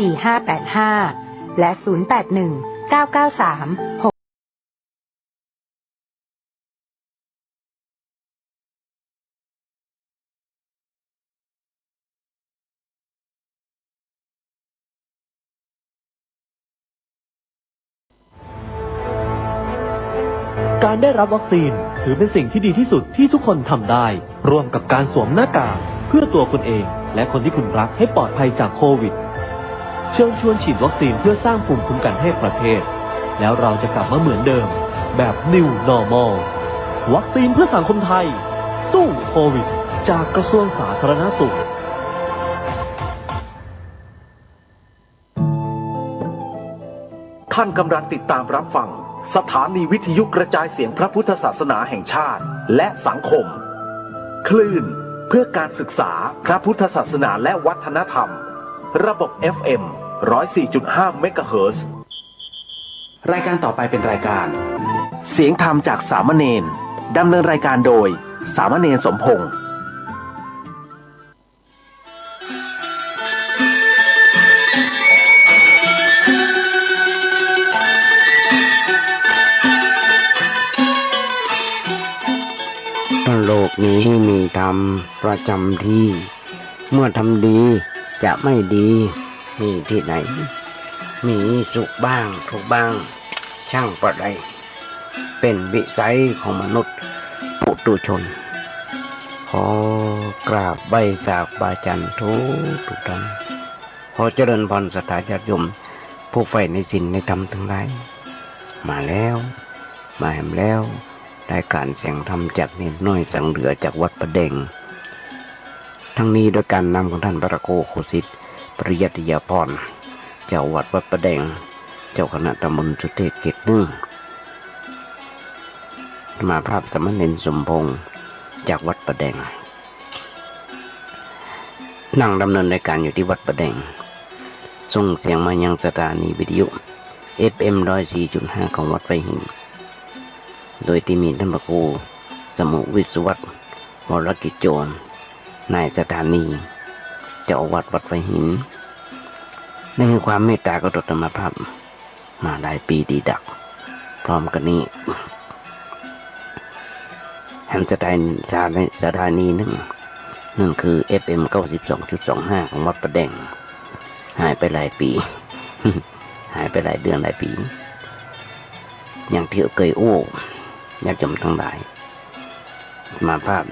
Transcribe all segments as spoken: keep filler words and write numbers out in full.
สี่ห้าแปดห้า และ ศูนย์แปดหนึ่ง เก้าเก้าสาม หก การได้รับวัคซีนถือเป็นสิ่งที่ดีที่สุดที่ทุกคนทำได้ ร่วมกับการสวมหน้ากากเพื่อตัวคุณเองและคนที่คุณรักให้ปลอดภัยจากโควิด เชิญชวนฉีดวัคซีนเพื่อสร้างภูมิคุ้มกันให้ประเทศ แล้วเราจะกลับมาเหมือนเดิม แบบ New Normal วัคซีนเพื่อสังคมไทย สู้โควิด จากกระทรวงสาธารณสุข ท่านกำลังติดตามรับฟังสถานีวิทยุกระจายเสียงพระพุทธศาสนาแห่งชาติและสังคม คลื่นเพื่อการศึกษาพระพุทธศาสนาและวัฒนธรรม ระบบ เอฟเอ็ม ร้อยสี่จุดห้า เมกะเฮิรตซ์ รายการต่อไปเป็นรายการ เสียงธรรมจากสามเณร ดำเนินรายการโดย สามเณรสมพงษ์ ถ้าโลกนี้มีธรรมประจำที่ เมื่อทำดีจะไม่ดี มีที่ไหน มีสุขบ้างทุกข์บ้าง ช่างปะไร เป็นวิสัยของมนุษย์ปุถุชน ขอกราบไหว้สากบาอาจ๋ารย์ทุกทุกท่าน ขอเจริญพรศรัทธาญาติโยม ผู้ใฝ่ในศีลในธรรมทั้งหลาย มาแล้ว มาแหมแล้ว รายการเสียงธรรมจากเณรน้อยสังเหลือจากวัดป่าแดง ทั้งนี้โดยการนำของท่านพระครูโคสิทธิ์ ปริยัติยาภรณ์ เจ้าวัดวัดป่าแดง เจ้าคณะตำบลสุเทพเขตหนึ่ง อาตมาภาพสามเณรสมพงษ์ จากวัดป่าแดง นั่งดำเนินรายการอยู่ที่วัดป่าแดง ส่งเสียงมายังสถานีวิทยุ เอฟเอ็ม ร้อยสี่จุดห้า ของวัดป่าหิน โดยที่มีท่านพระครูสมุห์ วิศวัฒน์ วรกิจโจร นายสถานี เจ้าอาวาสวัดป่าหิน ได้ให้ความเมตตากับอาตมาภาพ มาหลายปีดีดัก พร้อมกันนี้ แหมสถานี สถานี สถานีนึ่ง นั่นคือ เอฟเอ็ม เก้าสิบสองจุดสองห้า ของวัดป่าแดง หายไปหลายปี หายไปหลายเดือนหลายปี อย่างตี้เกยอู้ ญาติโยมทั้งหลาย อาตมาภาพ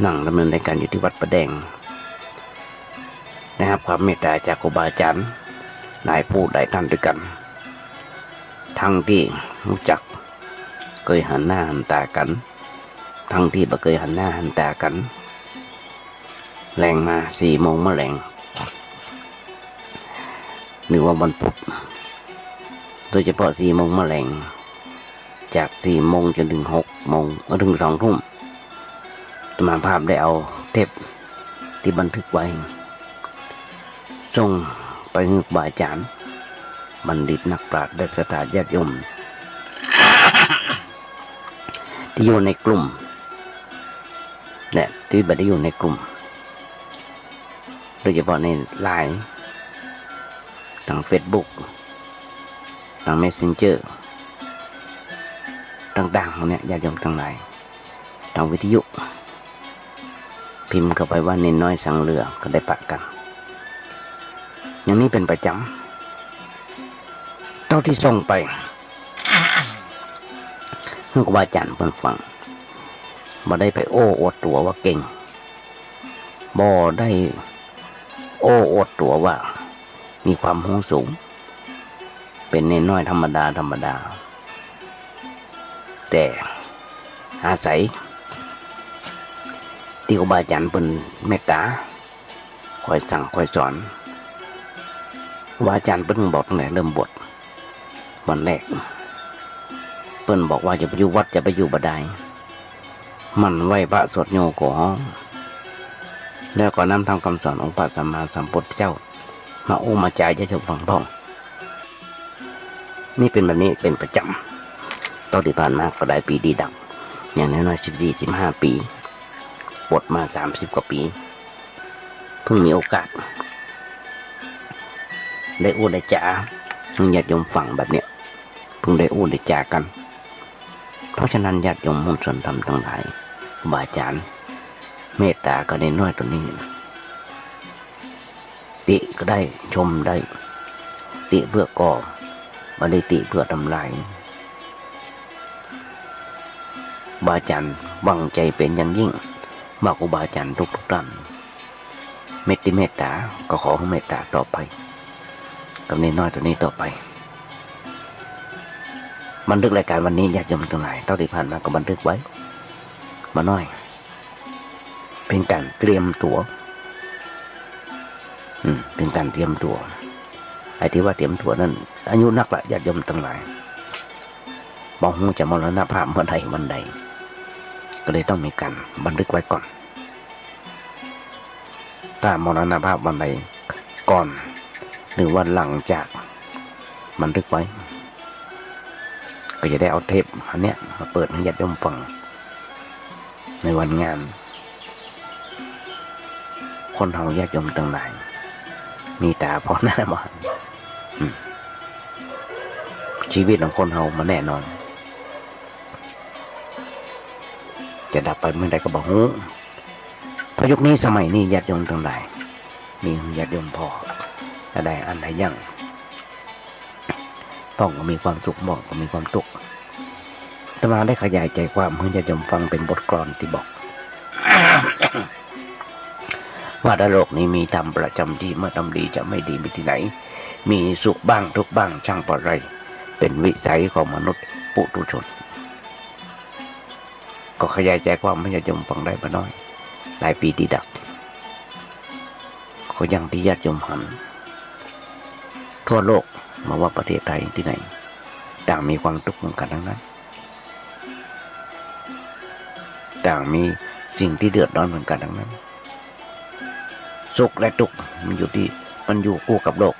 นั่งดำเนินรายการอยู่ที่วัดป่าแดง ได้รับความเมตตาจากครูบาอาจ๋ารย์ หลายผู้หลายท่านด้วยกัน ทั้งตี้ฮู้จัก เกยหันหน้าหันต๋ากั๋น ทั้งตี้บ่เกยหันหน้าหันต๋ากั๋น แลงมาสี่โมงมะแลง หรือว่าวันพุธ โดยเฉพาะสี่โมงมะแลง จากสี่โมงจนถึงหกโมง เอ่อ ถึงสองทุ่ม อาตมาภาพได้เอาเทปตี้บันทึกไว้ ส่งไปหื้อครูบาอาจ๋ารย์ บัณฑิตนักปราชญ์ และศรัทธาญาติโยม ตี้อยู่ในกลุ่ม และตี้บ่ได้อยู่ในกลุ่ม โดยเฉพาะในไลน์ ตางเฟซบุ๊ก ตางเมสเซนเจอร์ ต่างๆ หมู่นี้ ญาติโยมตังหลาย ตางวิทยุ พิมพ์เข้าไปว่าเณรน้อยสังเหลือ ก็ได้ปะกั๋น อย่างนี้เป๋นประจ๋ำ เต้าตี้ส่งไป หื้อครูบาอาจ๋ารย์เปิ้นฟัง บ่ได้ไปโอ้อวดตั๋วว่าเก่ง บ่ได้โอ้อวดตั๋วว่ามีความฮู้สูง เป๋นเณรน้อยธรรมดาธรรมดา แต่อาศัยตี้ครูบาอาจ๋ารย์เปิ้นเมตต๋า คอยสั่งคอยสอน ครูบาอาจ๋ารย์เปิ้นบอกตั้งแต่เริ่มบวช วันแรก เปิ้นบอกว่าอย่าไปอยู่วัด อย่าไปอยู่บ่ดาย หมั่นไหว้พระสวดโยโกฮ้อง แล้วก็นำธรรมคำสอนองค์พระสัมมาสัมพุทธเจ้า มาอู้มาจ๋าญาติโยมฟังพ่อง นี่เป๋นแบบนี้เป๋นประจ๋ำ เต้าตี้ผ่านมาก็หลายปี๋ดีดัก อย่างน้อยๆ สิบสี่ สิบห้าปี๋ บวชมาสามสิบกว่าปี๋ เพิ่งมีโอกาส ได้อู้ได้จ๋า ญาติโยมฟังแบบเนี้ย เพิ่งได้อู้ได้จ๋ากั๋น เพราะฉะนั้นญาติโยมมวลชนธรรมตังหลาย ครูบาอาจ๋ารย์ เมตต๋ากั๋นน้อยๆ ตั๋วนี้ ติก็ได้ ชมได้ ติเพื่อก่อ บ่ได้ติเพื่อทำลาย ครูบาอาจ๋ารย์หวังใจ๋เป๋นอย่างยิ่ง ว่าครูบาอาจ๋ารย์ทุกๆ ต้าน เมตติเมตต๋า ก็ขอหื้อเมตต๋าต่อไป กั๋นน้อยๆ ตั๋วนี้ต่อไป บันทึกรายก๋านวันนี้ ญาติโยมตังหลาย เต้าตี้ผ่านมาก็บันทึกไว้ บ่าน้อย เป๋นก๋านเตรียมตั๋ว อืม เป๋นก๋านเตรียมตั๋ว ไอ้ตี้ว่าเตรียมตั๋วนั้น อายุนักละ ญาติโยมตังหลาย บ่ฮู้จะมรณภาพเมื่อใดวันใด ก็เลยต้องมีก๋านบันทึกไว้ก่อน ถ้ามรณภาพวันใดก่อน หรือว่าหลังจากบันทึกไว้ ก็จะได้เอาเทปอันเนี้ยมาเปิดหื้อญาติโยมฟัง ในวันงาน คนเฮาญาติโยมตังหลาย มีต๋าผ่อหน้าบ่ อืม ชีวิตของคนเฮาบ่แน่นอน จะดับไปเมื่อใดก็บ่ฮู้ เพราะยุคนี้สมัยนี้ญาติโยมตังหลาย มีญาติโยมผ่อ จะได้อันใดอย่าง พ่องก็มีความสุข บ่องก็มีความตุ๊กข์ อาตมาได้ขยายใจ๋ความหื้อญาติโยมฟังเป๋นบทกลอนตี้บอก ว่าถ้าโลกนี้มีธรรมประจ๋ำตี้ เมื่อทำดีจะไม่ดีมีตี้ไหน มีสุขบ้างทุกข์บ้างช่างปะไร เป๋นวิสัยของมนุษย์ปุถุชน ก็ขยายใจ๋ความหื้อญาติโยมฟังได้บ่าน้อย หลายปี๋ติดดัก ก็อย่างตี้ญาติโยมหัน ทั่วโลก บ่ว่าประเทศไทยตี้ไหน ต่างมีความตุ๊กข์เหมือนกั๋นตังนั้น ต่างมีสิ่งตี้เดือดร้อนเหมือนกั๋นตังนั้น สุขและตุ๊กข์มันอยู่ตี้ มันอยู่กู้กับโลก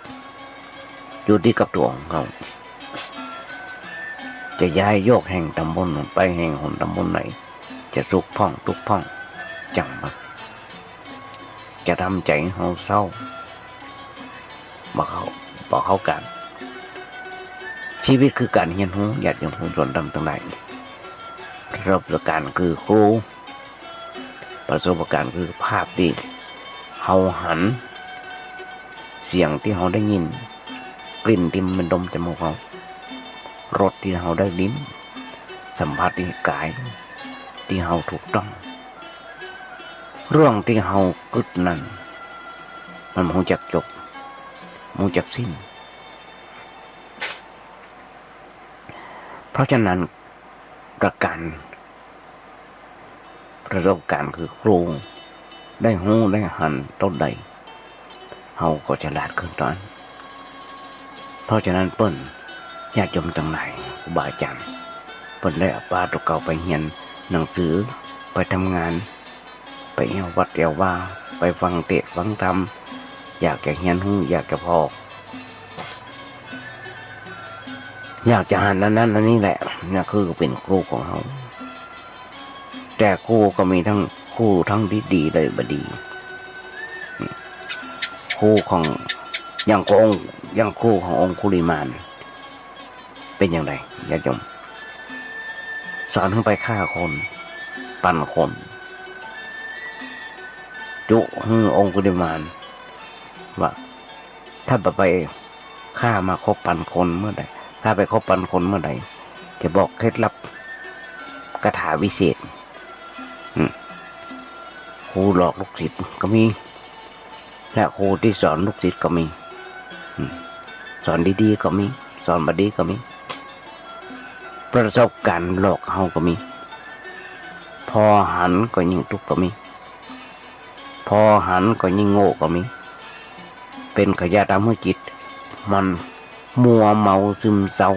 อยู่ตี้กับตั๋วของเขา จะย้ายโยกแห่งต๋ำบลไปแห่งหนต๋ำบลไหน จะสุขพ่องตุ๊กข์พ่อง จังบ่ จะทำใจ๋หื้อเฮาเศร้า บ่เข้า บ่เข้ากั๋น ชีวิตคือก๋านเฮียนฮู้ ญาติโยมมวลชนธรรมตังหลาย ประสบก๋ารณ์คือครู ประสบก๋ารณ์คือภาพตี้เฮาหัน เสียงตี้เฮาได้ยิน กลิ่นตี้มันดมจ๋มูกเฮา รสตี้เฮาได้ลิ้ม สัมผัสตี้ก๋ายตี้เฮาถูกต้อง เรื่องตี้เฮากึ๊ดนั้น มันบ่ฮู้จักจบ บ่ฮู้จักสิ้น เพราะฉะนั้น ประการ ประสบก๋ารณ์คือครู ได้ฮู้ได้หันเต้าใด เฮาก็ฉลาดขึ้นเต้านั้น เพราะฉะนั้นเปิ้น ญาติโยมตังหลาย ครูบาอาจ๋ารย์ เปิ้นได้เอาปาตั๋วเก่าไปเฮียนหนังสือ ไปทำงาน ไปแอ่ววัดแอ่ววา ไปฟังเตสน์ฟังธรรม อยากจะเฮียนฮู้ อยากจะผ่อ อยากจะหันอันนั้นอันนี้แหละ เนี่ยคือเป๋นครูของเฮา แต่ครูก็มีตึงครูตึงดีๆ และบ่ดี ครูของ อย่างของ อย่างครูขององคุลิมาน เป๋นอย่างใด ญาติโยม สอนหื้อไปฆ่าคน ปั่นคน จุหื้อองคุลิมาน ว่า ถ้าบ่ไปฆ่ามาคบปั่นคนเมื่อใด ถ้าไปคบปั่นคนเมื่อใด จะบอกเคล็ดลับคาถาวิเศษ อืม ครูหลอกลูกศิษย์ก็มี และครูตี้สอนลูกศิษย์ก็มี อืม สอนดีๆ ก็มี สอนบ่ดีก็มี ประสบก๋ารณ์หลอกเฮาก็มี ผ่อหันก็ยิ่งตุ๊กข์ก็มี ผ่อหันก็ยิ่งโง่ก็มี เป๋นขยะทำหื้อจิตมันมัวเมาซึมเศร้า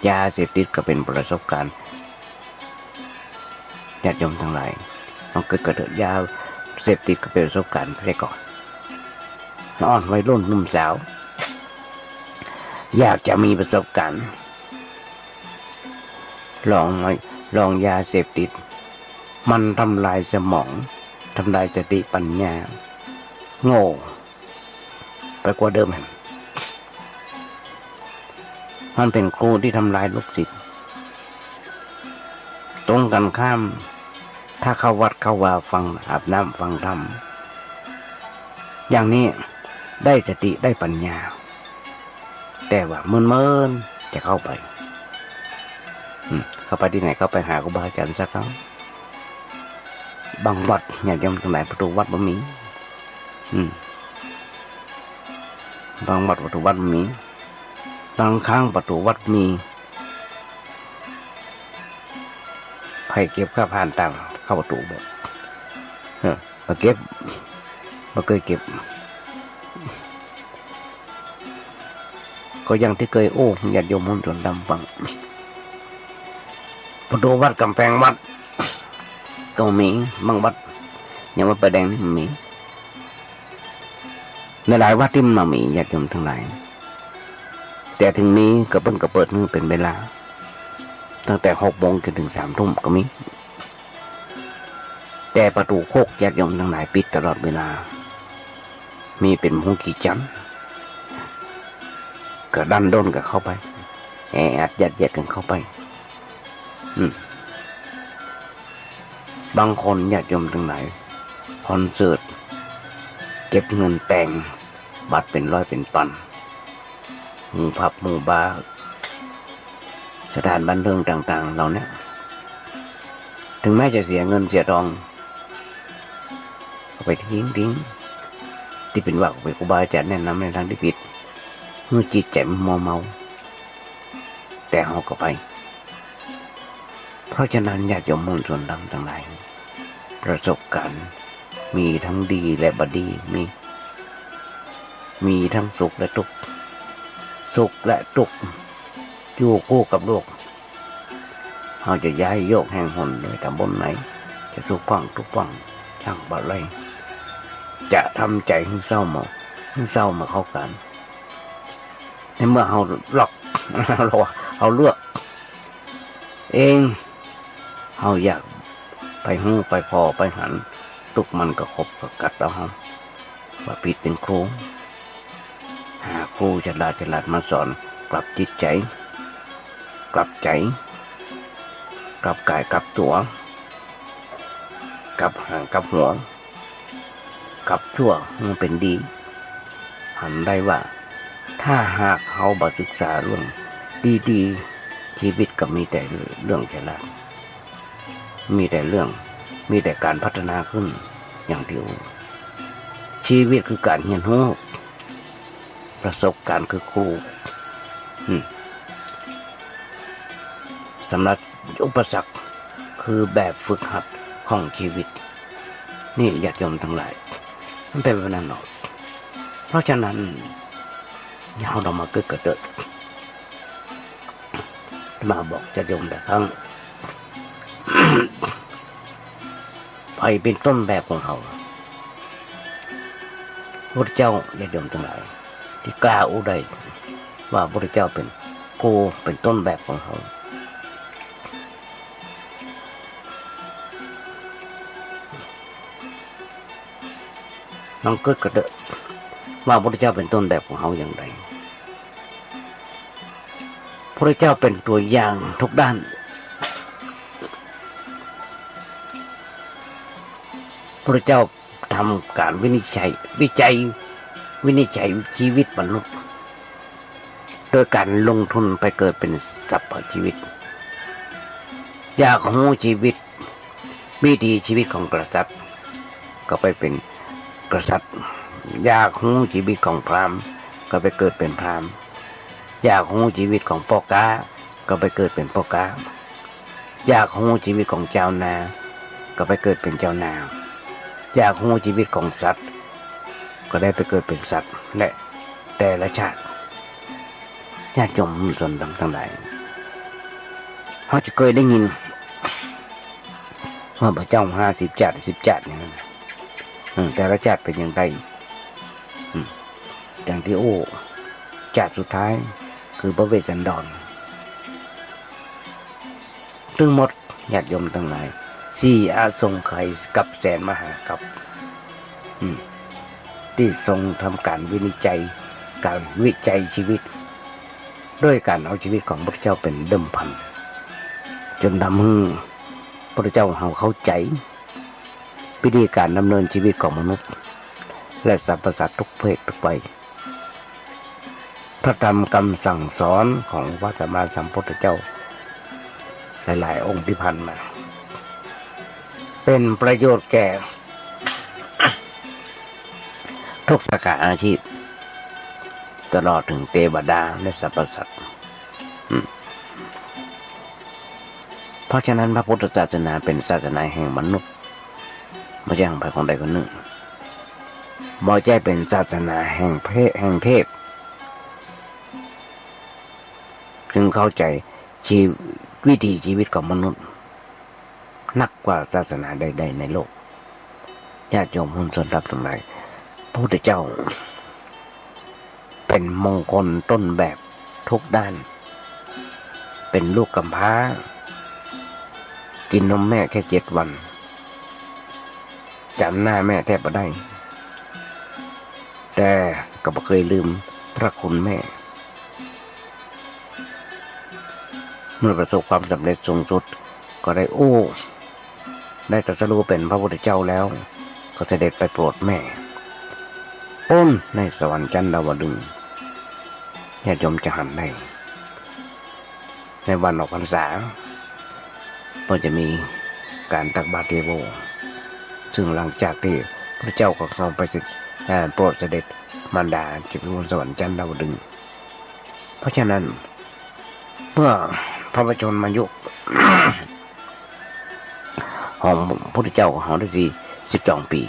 ยาเสพติดก็เป๋นประสบก๋ารณ์ ญาติโยมตังหลาย มันก็เกิดยาเสพติดก็เป๋นประสบก๋ารณ์ไปก่อน อ่อนวัยรุ่นหนุ่มสาว อยากจะมีประสบก๋ารณ์ ลองมา ลองยาเสพติด มันทำลายสมอง ทำลายสติปัญญา โง่ ไปกว่าเดิมแหม มันเป๋นครูตี้ทำลายลูกศิษย์ ตรงกั๋นข้าม ถ้าเข้าวัดเข้าวาฟัง อาบน้ำฟังธรรม อย่างนี้ได้สติได้ปัญญา แต่ว่าเมินๆ จะเข้าไป อืม เข้าไปตี้ไหน เข้าไปหาครูบาอาจ๋ารย์สักครั้ง บางวัด ญาติโยมตังหลาย ประตู๋วัดบ่มี อืม บางวัดประตู๋วัดบ่มี บางครั้งประตู๋วัดมี ใผเก็บค่าผ่านตางเข้าประตู๋บ่ เออ บ่เก็บ บ่เกยเก็บ ก็อย่างตี้เกยโอ้ ญาติโยมมวลชนตางฟัง ประตู๋วัดก๋ำแปงวัด ก็มี บางวัด อย่างวัดป่าแดงนี่มี หลายๆ วัดตี้มันบ่มี ญาติโยมตังหลาย แต่เถิงมีก็เปิ้นก็เปิดหื้อเป๋นเวลา ตั้งแต่หกโมงจนเถิงสามทุ่มก็มี แต่ประตู๋โคก ญาติโยมตังหลาย ปิดตลอดเวลา มีเป๋นหมู่กี่จั๋น ก็ดันด้นกั๋นเข้าไป แออัดยัดเยียดกั๋นเข้าไป อืม บางคนญาติโยมตังหลาย คอนเสิร์ต เก็บเงินแต่ง บัตรเป๋นร้อยเป๋นปัน หมู่ผับหมู่บาร์ สถานบันเทิงต่างๆ เหล่าเนี้ย เถิงแม้จะเสียเงินเสียตอง เอาไปทิ้ง ทิ้ง ตี้เป๋นว่าไปครูบาอาจ๋ารย์แนะนำในตางตี้ผิด หื้อจิตใจ๋มันมัวเมา แต่เฮาก็ไป เพราะฉะนั้นญาติโยมมวลชนตางหลาย ประสบก๋ารณ์มีตึงดีและบ่ดี มี มีตึงสุขและตุ๊กข์ สุขและตุ๊กข์อยู่คู่กับโลก เฮาจะย้ายโยกแห่งหนไปต๋ำบลไหน จะสุขพ่องตุ๊กข์พ่อง จ้างบ่าไร จะทำใจ๋หื้อเศร้าบ่ หื้อเศร้าบ่เข้าก๋าน ในเมื่อเฮาเลือก เฮาเลือก เอง เฮาอยากไปฮู้ไปผ่อไปหัน ตุ๊กข์มันก็ขบก็กัดเอาเฮา บ่าผิดเป๋นครู หาครูฉลาดฉลาดมาสอน กลับจิตใจ๋ กลับใจ๋ กลับก๋ายกลับตั๋ว กลับหางกลับหัว กลับชั่วหื้อเป๋นดี หันได้ว่า ถ้าหากเฮาบ่ศึกษาเรื่องดีๆ ชีวิตก็มีแต่เรื่องฉลาด มีแต่เรื่อง มีแต่ก๋านพัฒนาขึ้น อย่างตี้อู้ ชีวิตคือก๋านเฮียนฮู้ ประสบก๋ารณ์คือครู อืม สำหรับอุปสรรคคือแบบฝึกหัดของชีวิต นี่ญาติโยมตังหลาย มันเป๋นแบบนั้นเนาะ เพราะฉะนั้น เฮาต้องมาเกิดกระเติด มาบอกญาติโยมแต่ครั้ง ใผเป๋นต้นแบบของเฮา พุทธเจ้า ญาติโยมตังหลาย ตี้กล้าอู้ได้ว่าพุทธเจ้าเป๋นครู เป๋นต้นแบบของเฮา ลองกึ๊ดกระเดิดว่าพุทธเจ้าเป๋นต้นแบบของเฮาอย่างใด พุทธเจ้าเป๋นตั๋วอย่างทุกด้าน พุทธเจ้าทำก๋านวินิจฉัย วิจัย วินิจฉัยชีวิตมนุษย์ โดยก๋านลงทุนไปเกิดเป๋นสัพพะชีวิต อยากฮู้ชีวิต วิถีชีวิตของกษัตริย์ ก็ไปเป๋นกษัตริย์ อยากฮู้ชีวิตของพราหมณ์ ก็ไปเกิดเป๋นพราหมณ์ อยากฮู้ชีวิตของป้อก๊า ก็ไปเกิดเป๋นป้อก๊า อยากฮู้ชีวิตของจาวนา ก็ไปเกิดเป๋นจาวนา อยากฮู้ชีวิตของสัตว์ ก็ได้ไปเกิดเป๋นสัตว์ และแต่ละชาติ ญาติโยมสาธุชนตังหลาย เฮาจะเกยได้ยินว่าพระเจ้าห้าสิบจาติ สิบจาตินี่นะ อืม แต่ละจาติเป๋นอย่างใด อืม อย่างตี้อู้ จาติสุดท้ายคือพระเวสสันดร ตึงหมด ญาติโยมตังหลาย สี่อสงไขยกัปแสนมหากัป อืม ตี้ทรงทำก๋านวินิจฉัย ก๋านวิจัยชีวิต โดยก๋านเอาชีวิตของพระพุทธเจ้าเป๋นเดิมพัน จ๋นทำหื้อพระพุทธเจ้าเฮาเข้าใจ๋ วิธีก๋านดำเนินชีวิตของมนุษย์ และสรรพสัตว์ทุกเพศทุกวัย พระธรรมกำสั่งสอนของพระสัมมาสัมพุทธเจ้า หลายๆ องค์ตี้ผ่านมา เป๋นประโยชน์แก่ ทุกสาขาอาชีพ ตลอดเถิงเตวดาและสรรพสัตว์ อืม เพราะฉะนั้นพระพุทธศาสนาเป๋นศาสนาแห่งมนุษย์ บ่ใจ้ของใผคนใดคนนึ่ง บ่ใจ้เป๋นศาสนาแห่งเพศ แห่งเพศ จึงเข้าใจ๋ชีวิต วิถีชีวิตของมนุษย์ นักกว่าศาสนาใดๆ ในโลก ญาติโยมหุ้นส่วนทรัพย์ตังหลาย พระพุทธเจ้าเป๋นมงคลต้นแบบทุกด้าน เป๋นลูกกำพร้า กิ๋นนมแม่แค่เจ็ดวัน จ๋ำหน้าแม่แทบบ่ได้ แต่ก็บ่เกยลืมพระคุณแม่ เมื่อประสบความสำเร็จสูงสุด ก็ได้อู้ ได้ตรัสรู้เป๋นพระพุทธเจ้าแล้ว ก็เสด็จไปโปรดแม่ ปู๊นในสวรรค์ชั้นดาวดึงส์ ญาติโยมจะหันได้ ในวันออกพรรษา ก็จะมีก๋านตักบาตรเทโว ซึ่งหลังจากตี้พระเจ้าก็ทรงไปเสด็จ เอ่อ โปรดเสด็จมารดา จะไปบนสวรรค์ชั้นดาวดึงส์ เพราะฉะนั้น เมื่อพระชนมายุ ของพระพุทธเจ้าของเฮาได้สี่สิบสองปี๋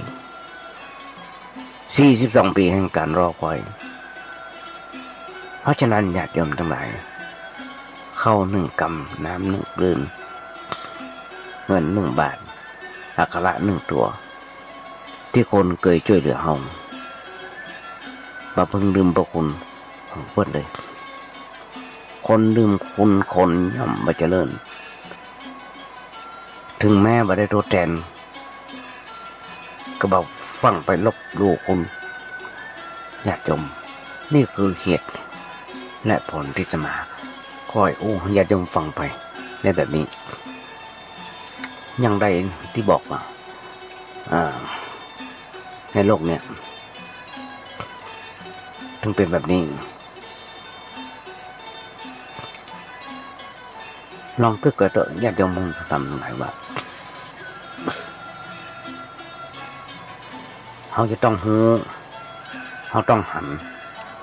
สี่สิบสองปี๋แห่งก๋านรอคอย เพราะฉะนั้นญาติโยมตังหลาย ข้าวนึ่งกำ น้ำนึ่งปืน เงินนึ่งบาท อักขระนึ่งตั๋ว ตี้คนเกยจ้วยเหลือเฮา บ่พึงลืมพระคุณของเปิ้นเลย คนลืมคุณคนย่อมบ่เจริญ เถิงแม้บ่ได้ทดแตน ก็บ่ฟั่งไปลบหลู่คุณ ญาติโยม นี่คือเหตุและผลตี้จะมา ค่อยอู้ให้ญาติโยมฟังไป ในแบบนี้ อย่างใดตี้บอกว่า อ่า ในโลกเนี่ย เถิงเป๋นแบบนี้ ลองกึ๊กกั๋นเต๊อะ ญาติโยมพุทธธรรมตังหลายว่า เฮาจะต้องฮู้ เฮาต้องหัน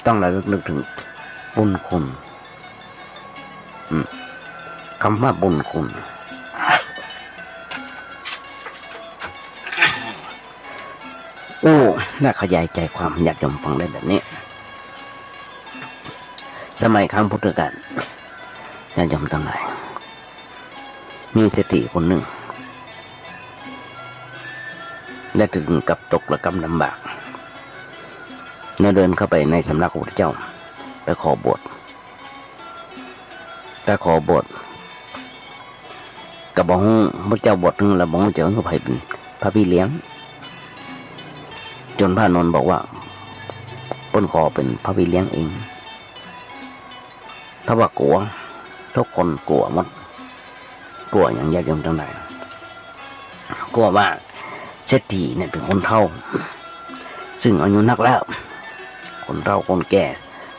ต้องระลึกนึกเถิงบุญคุณ อืม กำว่าบุญคุณ อู้ และขยายใจ๋ความญาติโยมฟังได้แบบนี้ สมัยครั้งพุทธกาล ญาติโยมตังหลาย มีเศรษฐีคนนึ่ง ได้เถิงกับตกระกำลำบาก แล้วเดินเข้าไปในสำนักพระพุทธเจ้า ไปขอบวช ไปขอบวช ก็บ่ฮู้ พระเจ้าบวชเถิงแล้ว บ่ฮู้จะหื้อใผเป๋นพระพี่เลี้ยง จ๋นพระอานนท์บอกว่า เปิ้นขอเป๋นพระพี่เลี้ยงเอง เพราะว่ากั๋ว ทุกคนกั๋วหมด กั๋วหยังญาติโยมตังหลาย กั๋วว่าเศรษฐีเนี่ยเป๋นคนเฒ่า ซึ่งอายุนักแล้ว คนเฒ่าคนแก่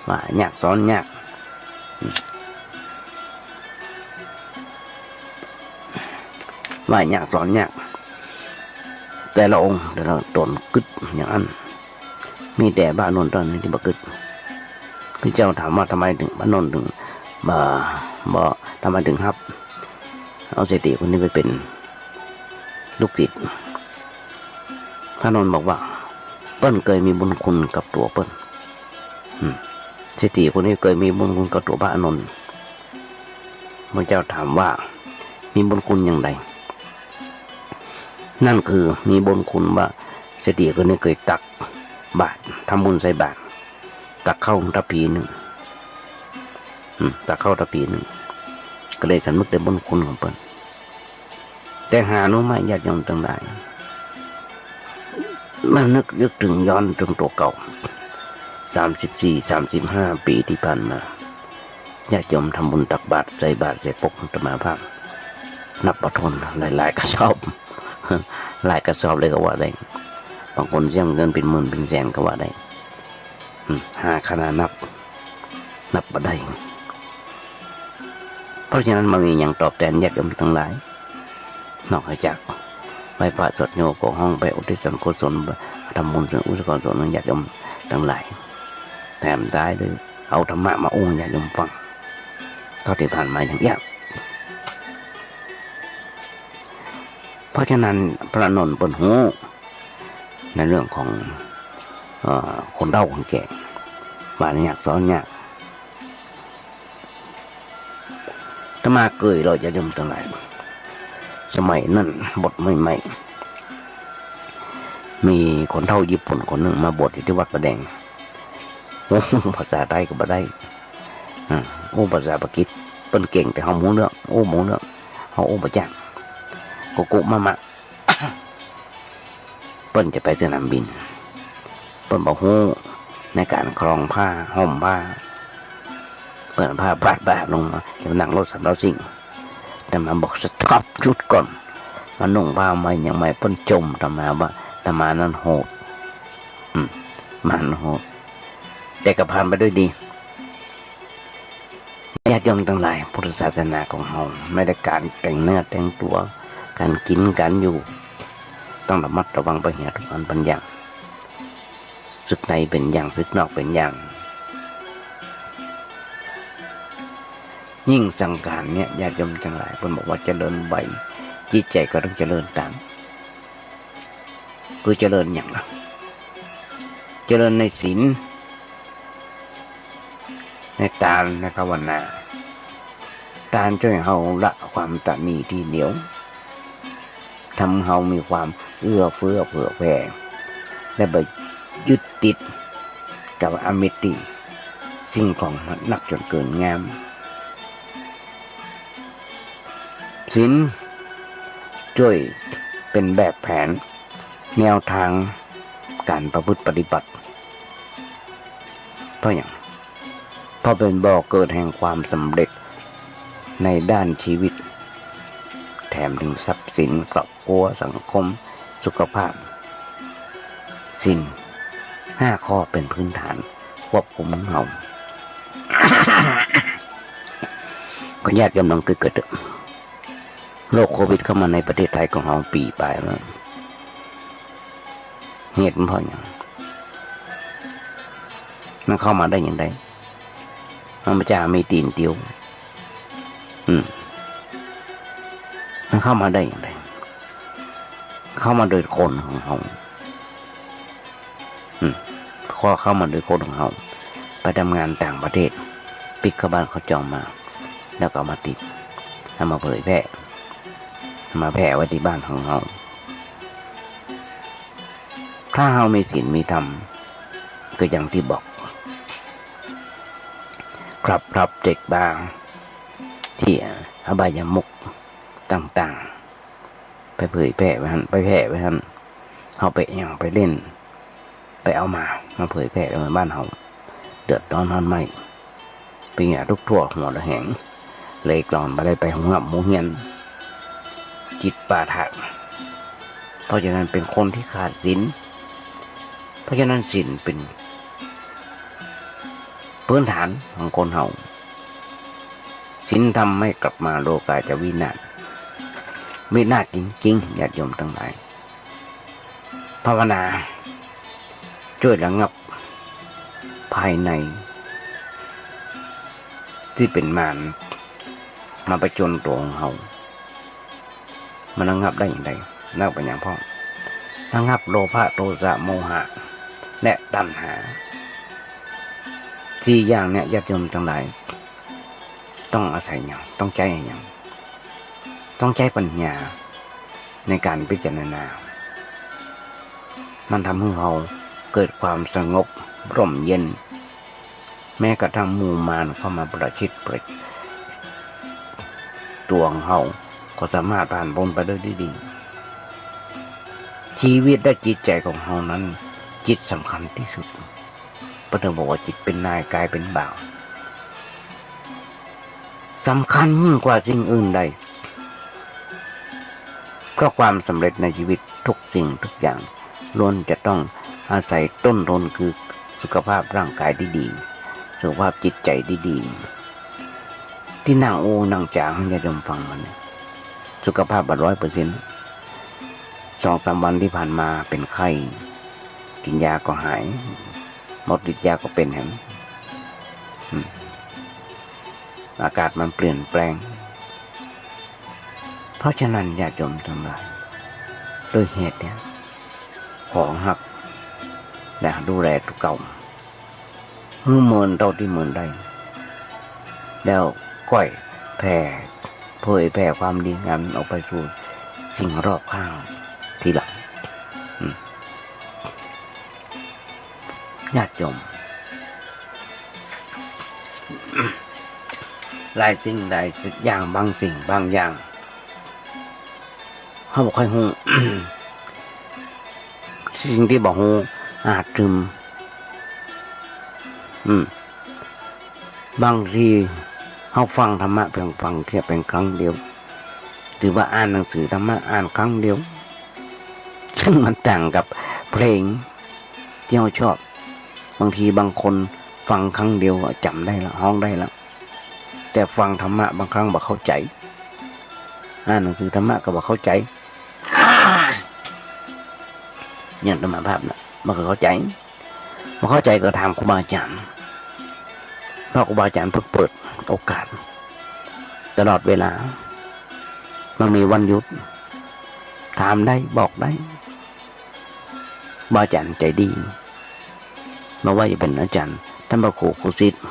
ว่ายากสอนยาก ว่ายากสอนยาก แต่ละองค์แต่ละต๋นกึ๊ดอย่างอั้น มีแต่พระอานนท์เต้านั้นตี้บ่กึ๊ด พระเจ้าถามว่าทำไมเถิง พระอานนท์เถิง บ่ บ่ ทำไมเถิงฮับเอาเศรษฐีคนนี้ไปเป๋นลูกศิษย์ พระอานนท์บอกว่า เปิ้นเกยมีบุญคุณกับตั๋วเปิ้น อืม เศรษฐีคนนี้เกยมีบุญคุณกับตั๋วพระอานนท์ พระเจ้าถามว่า มีบุญคุณอย่างใด นั่นคือมีบุญคุณว่าเศรษฐีคนนี้เกยตักบาตร ทำบุญใส่บาตร ตักข้าวทัพพีนึ่ง อืม ตักข้าวทัพพีนึ่ง ก็เลยสำนึกในบุญคุณของเปิ้น แต่หารู้ไหมญาติโยมตังหลาย มานึกนึกเถิงย้อนเถิงตั๋วเก่า สามสิบสี่ สามสิบห้า ปี๋ตี้ผ่านมา ญาติโยมทำบุญตักบาตรใส่บาตรใส่ปกอาตมาภาพ นับบ่ถ้วน หลายๆ กระสอบ หลายกระสอบเลยก็ว่าได้ บางคนเสียเงินเป๋นหมื่นเป๋นแสนก็ว่าได้ อืม หาขนาดนับ นับบ่ได้ เพราะฉะนั้นบ่มีหยังตอบแตนญาติโยมตังหลาย นอกจากไหว้พระสวดโย ก็ฮ้องไปอุทิศส่วนกุศล ทำบุญส่วนกุศลส่วนนั้นญาติโยมตังหลาย แถมท้ายด้วยเอาธรรมะมาอู้ญาติโยมฟัง เต้าตี้ผ่านมาอย่างเนี้ย เพราะฉะนั้นพระอานนท์เปิ้นฮู้ในเรื่องของ เอ่อ คนเฒ่าคนแก่ ว่าเรียนยากสอนยาก อาตมาเกยเล่าญาติโยมตังหลาย สมัยนั้นบวชใหม่ๆ มีคนเฒ่าญี่ปุ่นคนนึ่งมาบวชอยู่ตี้วัดป่าแดง โอ้ ภาษาไตก็บ่ได้ อ่า โอ้ ภาษาอังกฤษ เปิ้นเก่งแต่เฮาบ่ฮู้เรื่อง โอ้ บ่ฮู้เรื่อง เฮาโอ้บ่จัก กุกุมะมะ เปิ้นจะไปสนามบิน เปิ้นบ่ฮู้ในก๋านคล้องผ้า ห่มผ้า เปิ้นเอาผ้าปาดบ่าลงมา จะไปนั่งรถสามล้อซิ่ง อาตมาบอก สต็อป หยุดก่อน มานุ่งผ้าใหม่หยังใหม่ เปิ้นจ่มอาตมาว่าอาตมานั้นโหด อืม มันโหด แต่ก็ผ่านไปด้วยดี ญาติโยมตังหลาย พุทธศาสนาของเฮา แม้แต่ก๋านแต่งเนื้อแต่งตั๋ว ก๋านกิ๋นก๋านอยู่ ต้องระมัดระวังไปเหียทุกอันเป๋นอย่าง สึกในเป๋นอย่าง สึกนอกเป๋นอย่าง ยิ่งสังขารเนี่ย ญาติโยมตังหลาย เปิ้นบอกว่าเจริญไว จิตใจ๋ก็ต้องเจริญต๋าม คือเจริญหยังล่ะ เจริญในศีล ในตาน ในภาวนา ตานจ้วยเฮาละความตระหนี่ตี้เหนียว ทำเฮามีความเอื้อเฟื้อเผื่อแผ่ และบ่ยึดติดกับอมิตรตี้สิ่งของนักจ๋นเกินงาม ศีลจ้วยเป๋นแบบแผน แนวตางก๋านประพฤติปฏิบัติ เพราะหยัง เพราะเป๋นบ่อเกิดแห่งความสำเร็จในด้านชีวิต แถมเถิงทรัพย์สิน ครอบครัว สังคม สุขภาพ ศีลห้าข้อเป๋นพื้นฐานควบคุมของเฮา ก็ญาติโยมลองกึ๊ดๆ เต๊อะ โรคโควิดเข้ามาในประเทศไทยของเฮาปี๋ป๋ายแล้ว เหตุมันเพราะหยัง มันเข้ามาได้อย่างใด มันบ่ใจ้มีตี๋นเตียว อืม มันเข้ามาได้อย่างใด เข้ามาโดยคนของเฮา อืม ก็เข้ามาโดยคนของเฮา ไปทำงานต่างประเทศ ปิ๊กเข้าบ้านเข้าจองมา แล้วก็เอามาติด เอามาเผยแพร่ เอามาแพร่ไว้ตี้บ้านของเฮา ถ้าเฮามีศีลมีธรรม ก็อย่างตี้บอก คลับคลับเจ๊กบาร์ ตี้อบายมุขต่างๆ ไปเผยแพร่ไว้หั้น ไปแพร่ไว้หั้น เฮาไปแอ่วไปเล่น ไปเอามา มาเผยแพร่ไว้บ้านเฮา เดือดร้อนฮ้อนไหม้ เป๋นเยียะทุกข์ทั่วหัวระแหง เลยกลอนบ่ได้ไปโฮงฮ่ำโฮงเฮียน จิตปาถะ เพราะฉะนั้นเป๋นคนตี้ขาดศีล เพราะฉะนั้นศีลเป๋นพื้นฐานของคนเฮา ศีลธรรมไม่กลับมา โลกาจะวินาศ วินาศจริงๆ ญาติโยมตังหลาย ภาวนาจ้วยระงับภายใน ตี้เป๋นมารมาผจญตั๋วของเฮา มันระงับได้อย่างใด ระงับไปอย่างพ่อง ระงับโลภะ โทสะ โมหะ และตัณหา สี่อย่างเนี่ย ญาติโยมตังหลาย ต้องอาศัยหยัง ต้องใจ๊อะหยัง ต้องใจ๊ปัญญาในก๋านพิจารณา มันทำหื้อเฮาเกิดความสงบร่มเย็น แม้กระทั่งหมู่มารเข้ามาประชิดประ ตั๋วของเฮา ก็สามารถผ่านป๊นไปได้ด้วยดี ชี ชีวิตและจิตใจ๋ของเฮานั้น จิตสำคัญตี้สุด เปิ้นเถิงบอกว่าจิตเป๋นนาย กายเป๋นบ่าว สำคัญยิ่งกว่าสิ่งอื่นใด เพราะความสำเร็จในชีวิตทุกสิ่งทุกอย่าง ล้วนจะต้องอาศัยต้นทุนคือสุขภาพร่างกายตี้ดี สุขภาพจิตใจ๋ตี้ดี ตี้นั่งอู้นั่งจ๋าหื้อญาติโยมฟังมาเนี่ย สุขภาพบ่ร้อยเปอร์เซ็นต์ สองสามวันตี้ผ่านมาเป๋นไข้ กิ๋นยาก็หาย หมดฤทธิ์ยาก็เป๋นแหม อืม อากาศมันเปลี่ยนแปลง เพราะฉะนั้นญาติโยมตังหลาย ด้วยเหตุเนี่ย ขอฮัก และดูแลตั๋วเก่า หื้อเมินเต้าตี้เมินได้ แล้วก้อยแผ่ เผยแผ่ความดีงามออกไปสู่สิ่งรอบข้างทีหลัง อืม ญาติโยม หลายสิ่งหลายอย่าง บางสิ่งบางอย่าง เฮาบ่ค่อยฮู้ สิ่งตี้บ่ฮู้ อาจจะ อืม บางทีเฮาฟังธรรมะเพียงฟังแค่เป๋นครั้งเดียว หรือว่าอ่านหนังสือธรรมะอ่านครั้งเดียว ซึ่งมันต่างกับเพลงตี้เฮาชอบ บางทีบางคนฟังครั้งเดียวจ๋ำได้ละ ฮ้องได้ละ แต่ฟังธรรมะบางครั้งบ่เข้าใจ๋ อ่านหนังสือธรรมะก็บ่เข้าใจ๋ อย่างอาตมาภาพน่ะ บ่เข้าใจ๋ บ่เข้าใจ๋ก็ถามครูบาอาจ๋ารย์ เพราะครูบาอาจ๋ารย์เปิ้นเปิดโอกาสตลอดเวลา บ่มีวันหยุด ถามได้ บอกได้ ครูบาอาจ๋ารย์ใจ๋ดี บ่ว่าจะเป๋นอาจ๋ารย์ ต้านพระครู ครูสิทธิ์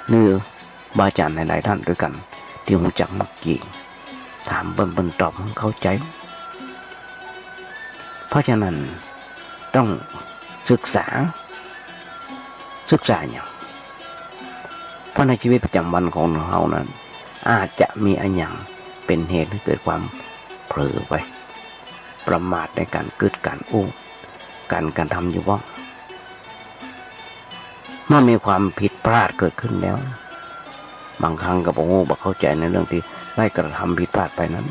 หรือครูบาอาจ๋ารย์หลายๆ ต้านตวยกั๋น ตี้ฮู้จักมักจี ถามเปิ้น เปิ้นตอบหื้อเข้าใจ๋ เพราะฉะนั้นต้องศึกษา ศึกษาหยัง เพราะในชีวิตประจ๋ำวันของเฮานั้น อาจจะมีอะหยังเป๋นเหตุหื้อเกิดความเผลอไป ประมาทในก๋านกึ๊ดก๋านอู้ ก๋านกระทำอยู่บ้าง เมื่อมีความผิดพลาดเกิดขึ้นแล้ว บางครั้งก็บ่ฮู้บ่เข้าใจ๋ในเรื่องตี้ได้กระทำผิดพลาดไปนั้น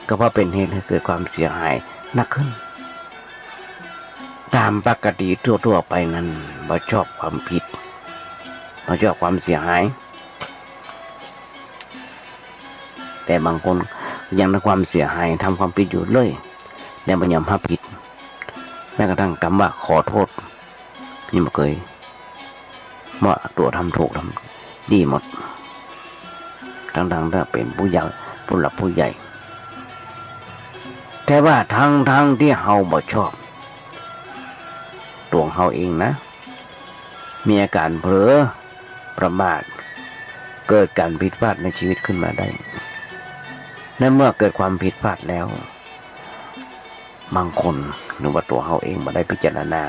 ก็เพราะเป๋นเหตุหื้อเกิดความเสียหายหนักขึ้น ต๋ามปกติทั่วๆ ไปนั้น บ่ชอบความผิด บ่ชอบความเสียหาย แต่บางคนยังได้ความเสียหาย ทำความผิดอยู่เรื่อย และบ่ยอมฮับผิด แม้กระทั่งกำว่าขอโต้ษ ยังบ่เกย ว่าตั๋วทำถูกทำดีหมด ตังๆ ตี้เป๋นผู้ใหญ่ ผู้หลักผู้ใหญ่ แต่ว่าตังๆ ตี้เฮาบ่ชอบ ตั๋วเฮาเองนะ มีอาก๋านเผลอ ประมาท เกิดก๋านผิดพลาดในชีวิตขึ้นมาได้ และเมื่อเกิดความผิดพลาดแล้ว บางคนหรือว่าตั๋วเฮาเองบ่ได้พิจารณา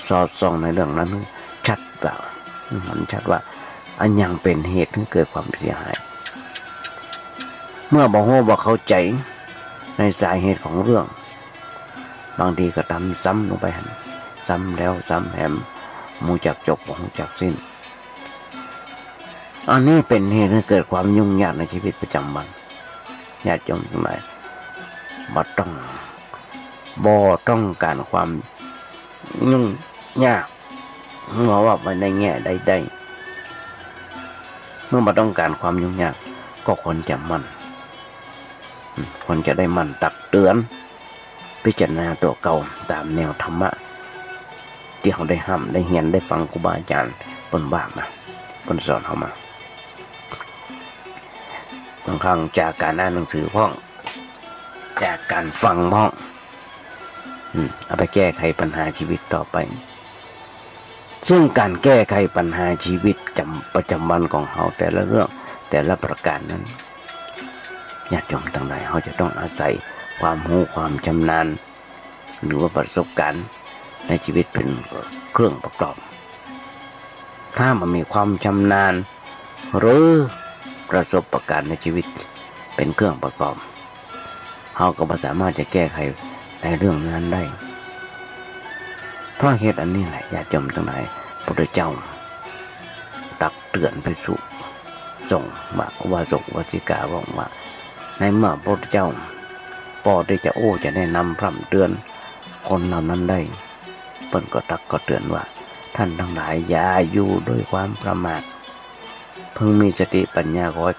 สอดส่องในเรื่องนั้นชัดว่า มันชัดว่า อะหยังเป๋นเหตุหื้อเกิดความเสียหาย เมื่อบ่ฮู้บ่เข้าใจ๋ในสาเหตุของเรื่อง บางทีก็ทำซ้ำลงไปหั้น ซ้ำแล้วซ้ำแหม บ่ฮู้จักจบ บ่ฮู้จักสิ้น อันนี้เป๋นเหตุหื้อเกิดความยุ่งยากในชีวิตประจ๋ำวัน ญาติโยมตังหลาย บ่ต้อง บ่ต้องก๋านความยุ่งยาก เมื่อว่าไปในแง่ใดๆ เมื่อบ่ต้องก๋านความยุ่งยาก ก็ควรจะหมั่น อืม ควรจะได้หมั่นตักเตือน พิจารณาตั๋วเก่าต๋ามแนวธรรมะ ตี้เฮาได้ฮ่ำได้เฮียนได้ฟังครูบาอาจ๋ารย์เปิ้นว่ามา เปิ้นสอนเฮามา บางครั้งจากก๋านอ่านหนังสือพ่อง จากก๋านฟังพ่อง อืม เอาไปแก้ไขปัญหาชีวิตต่อไป ซึ่งก๋านแก้ไขปัญหาชีวิตจำ ประจ๋ำวันของเฮาแต่ละเรื่อง แต่ละประก๋านนั้น ญาติโยมตังหลาย เฮาจะต้องอาศัยความฮู้ความชำนาญ หรือว่าประสบก๋ารณ์ในชีวิตเป๋นเครื่องประกอบ ถ้าบ่มีความชำนาญ หรือประสบก๋ารณ์ในชีวิตเป๋นเครื่องประกอบ เฮาก็บ่สามารถจะแก้ไขในเรื่องนั้นได้ เพราะเหตุอันนี้แหละ ญาติโยมตังหลาย พุทธเจ้าตักเตือนภิกษุสงฆ์ว่า อุบาสกอุบาสิกา ว่า ในเมื่อพระพุทธเจ้าปอตี้จะอู้ จะแนะนำพร่ำเตือนคนเหล่านั้นได้ เปิ้นก็ตักก็เตือนว่า ท่านทั้งหลายอย่าอยู่ด้วยความประมาท พึงมีสติปัญญาคอย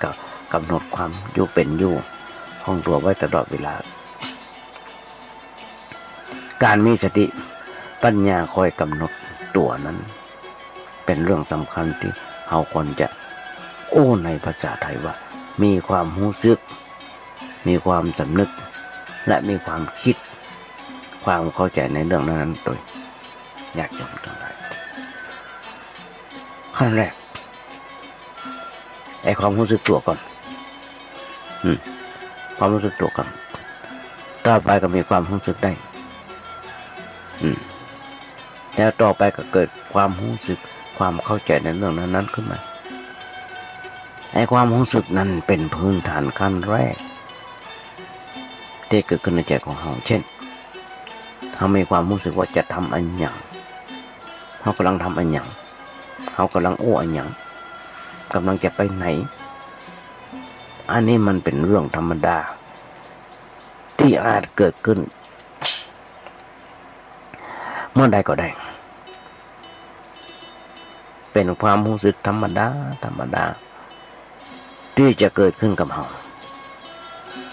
กำหนดความอยู่เป็นอยู่ของตัวไว้ตลอดเวลา การมีสติปัญญาคอยกำหนดตัวนั้น เป็นเรื่องสำคัญตี้เฮาควรจะ อู้ในภาษาไทยว่า มีความฮู้สึก มีความสำนึก และมีความคิด ความเข้าใจในเรื่องนั้นๆ โดย ญาติโยมตังหลาย ขั้นแรก ไอ้ความฮู้สึกตั๋วก่อน อืม ความฮู้สึกตั๋วก่อน ต่อไปก็มีความฮู้สึกได้ อืม แล้วต่อไปก็เกิดความฮู้สึก ความเข้าใจในเรื่องนั้นๆ ขึ้นมา ไอ้ความฮู้สึกนั้นเป็นพื้นฐานขั้นแรก ตี้เกิดขึ้นในใจ๋ของเฮา เช่น เฮามีความฮู้สึกว่าจะทำอะหยัง เฮากำลังทำอะหยัง เฮากำลังอู้อะหยัง กำลังจะไปไหน อันนี้มันเป็นเรื่องธรรมดา ตี้อาจเกิดขึ้นเมื่อใดก็ได้ เป็นความฮู้สึกธรรมดา ธรรมดา ตี้จะเกิดขึ้นกับเฮา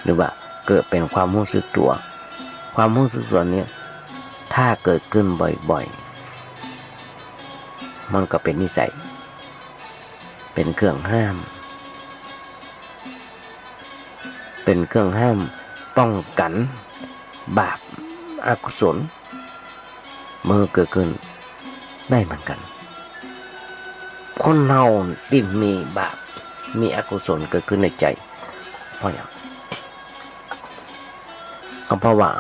หรือว่าเกิดเป็นความฮู้สึกตั๋ว ความฮู้สึกตั๋วนี้ ถ้าเกิดขึ้นบ่อยๆ มันก็เป็นนิสัย เป็นเครื่องห้าม เป็นเครื่องห้ามป้องกั๋นบาปอกุศล บ่หื้อเกิดขึ้นได้เหมือนกั๋น คนเฮาตี้มีบาป มีอกุศลเกิดขึ้นในใจ๋ เพราะหยัง ก็เพราะว่า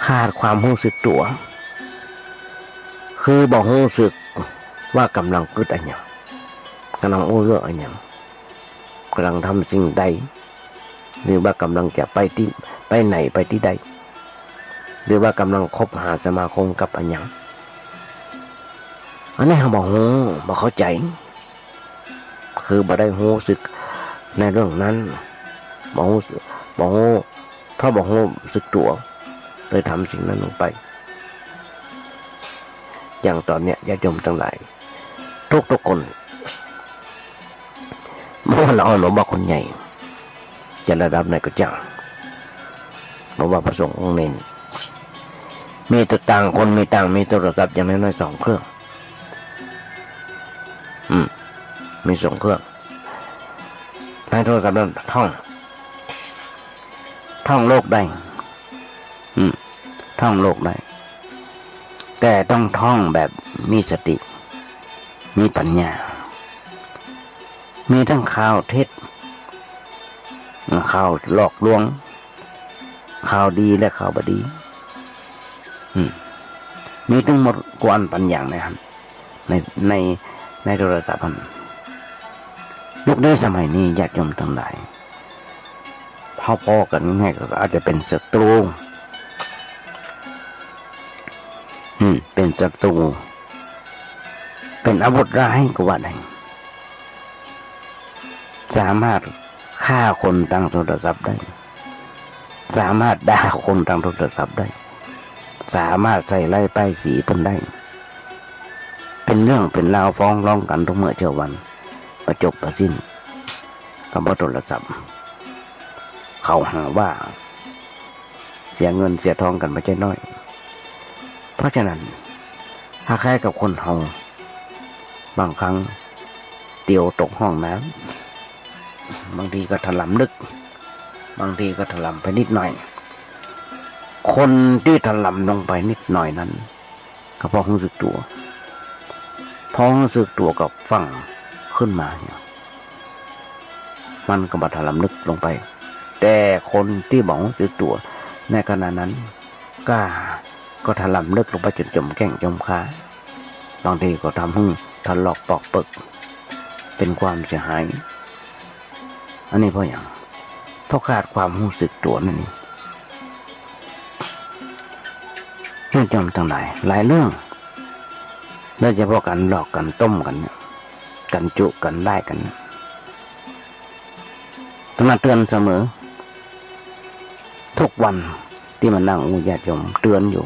ขาดความฮู้สึกตั๋ว คือบ่ฮู้สึกว่ากำลังกึ๊ดอะหยัง กำลังอู้เรื่องอะหยัง กำลังทำสิ่งใด หรือว่ากำลังจะไปตี้ ไปไหน ไปตี้ใด หรือว่ากำลังคบหาสมาคมกับอะหยัง อันนี้เฮาบ่ฮู้ บ่เข้าใจ๋ คือบ่ได้ฮู้สึกในเรื่องนั้น บ่ฮู้สึก บ่ฮู้ เพราะบ่ฮู้สึกตั๋ว เลยทำสิ่งนั้นลงไป อย่างต๋อนเนี้ย ญาติโยมตังหลาย ทุกๆ คน บ่ว่าละอ่อน บ่ว่าคนใหญ่ จะระดับไหนก็จ้าง บ่ว่าพระสงฆ์องค์เณร มีแต่ต่างคนมีต่างมีโทรศัพท์อย่างน้อยๆ สองเครื่อง อืม มีสองเครื่อง ในโทรศัพท์นั้นท่อง ท่องโลกได้ อืม ท่องโลกได้ แต่ต้องท่องแบบมีสติ มีปัญญา มีทั้งข่าวเท็จ ข่าวหลอกลวง ข่าวดีและข่าวบ่ดี อืม มีตึงหมดกว่าอั้นปันอย่างนะครับ ใน ใน ในโทรศัพท์หั่น ยุคนี้สมัยนี้ญาติโยมตังหลาย เฮาผ่อกั๋นง่ายๆ ก็อาจจะเป๋นศัตรู๋ อืม เป๋นศัตรู๋ เป๋นอาวุธร้ายก็ว่าได้ สามารถฆ่าคนตางโทรศัพท์ได้ สามารถด่าคนตางโทรศัพท์ได้ สามารถใส่ร้ายป้ายสีเปิ้นได้ เป๋นเรื่องเป๋นราวฟ้องร้องกั๋นทุกเมื่อเช้าวัน บ่จบบ่สิ้น ก็เพราะโทรศัพท์ เขาหาว่าเสียเงินเสียทองกั๋นบ่ใจ้น้อย เพราะฉะนั้น คล้ายๆ กับคนเฮา บางครั้งเตียวตกห้องน้ำ บางทีก็ถลำลึก บางทีก็ถลำไปนิดหน่อย คนตี้ถลำลงไปนิดหน่อยนั้น ก็พอฮู้สึกตั๋ว พอฮู้สึกตั๋วก็ฟั่งขึ้นมาเนี่ย มันก็บ่ถลำลึกลงไป แต่คนตี้บ่ฮู้สึกตั๋วในขณะนั้น ก็ ก็ถลำลึกลงไปจ๋นจ๋มแก้งจ๋มคา บางทีก็ทำหื้อถลอกปอกเปิก เป๋นความเสียหาย อันนี้เพราะหยัง เพราะขาดความฮู้สึกตั๋วนั่นเอง ญาติโยมตังหลาย หลายเรื่อง โดยเฉพาะก๋านหลอกก๋านต้มกั๋นเนี่ย ก๋านจุก๋านได้กั๋นเนี่ย อาตมาเตื๋อนเสมอ กู้วันตี้มานั่งอู้ญาติโยมเตื๋อนอยู่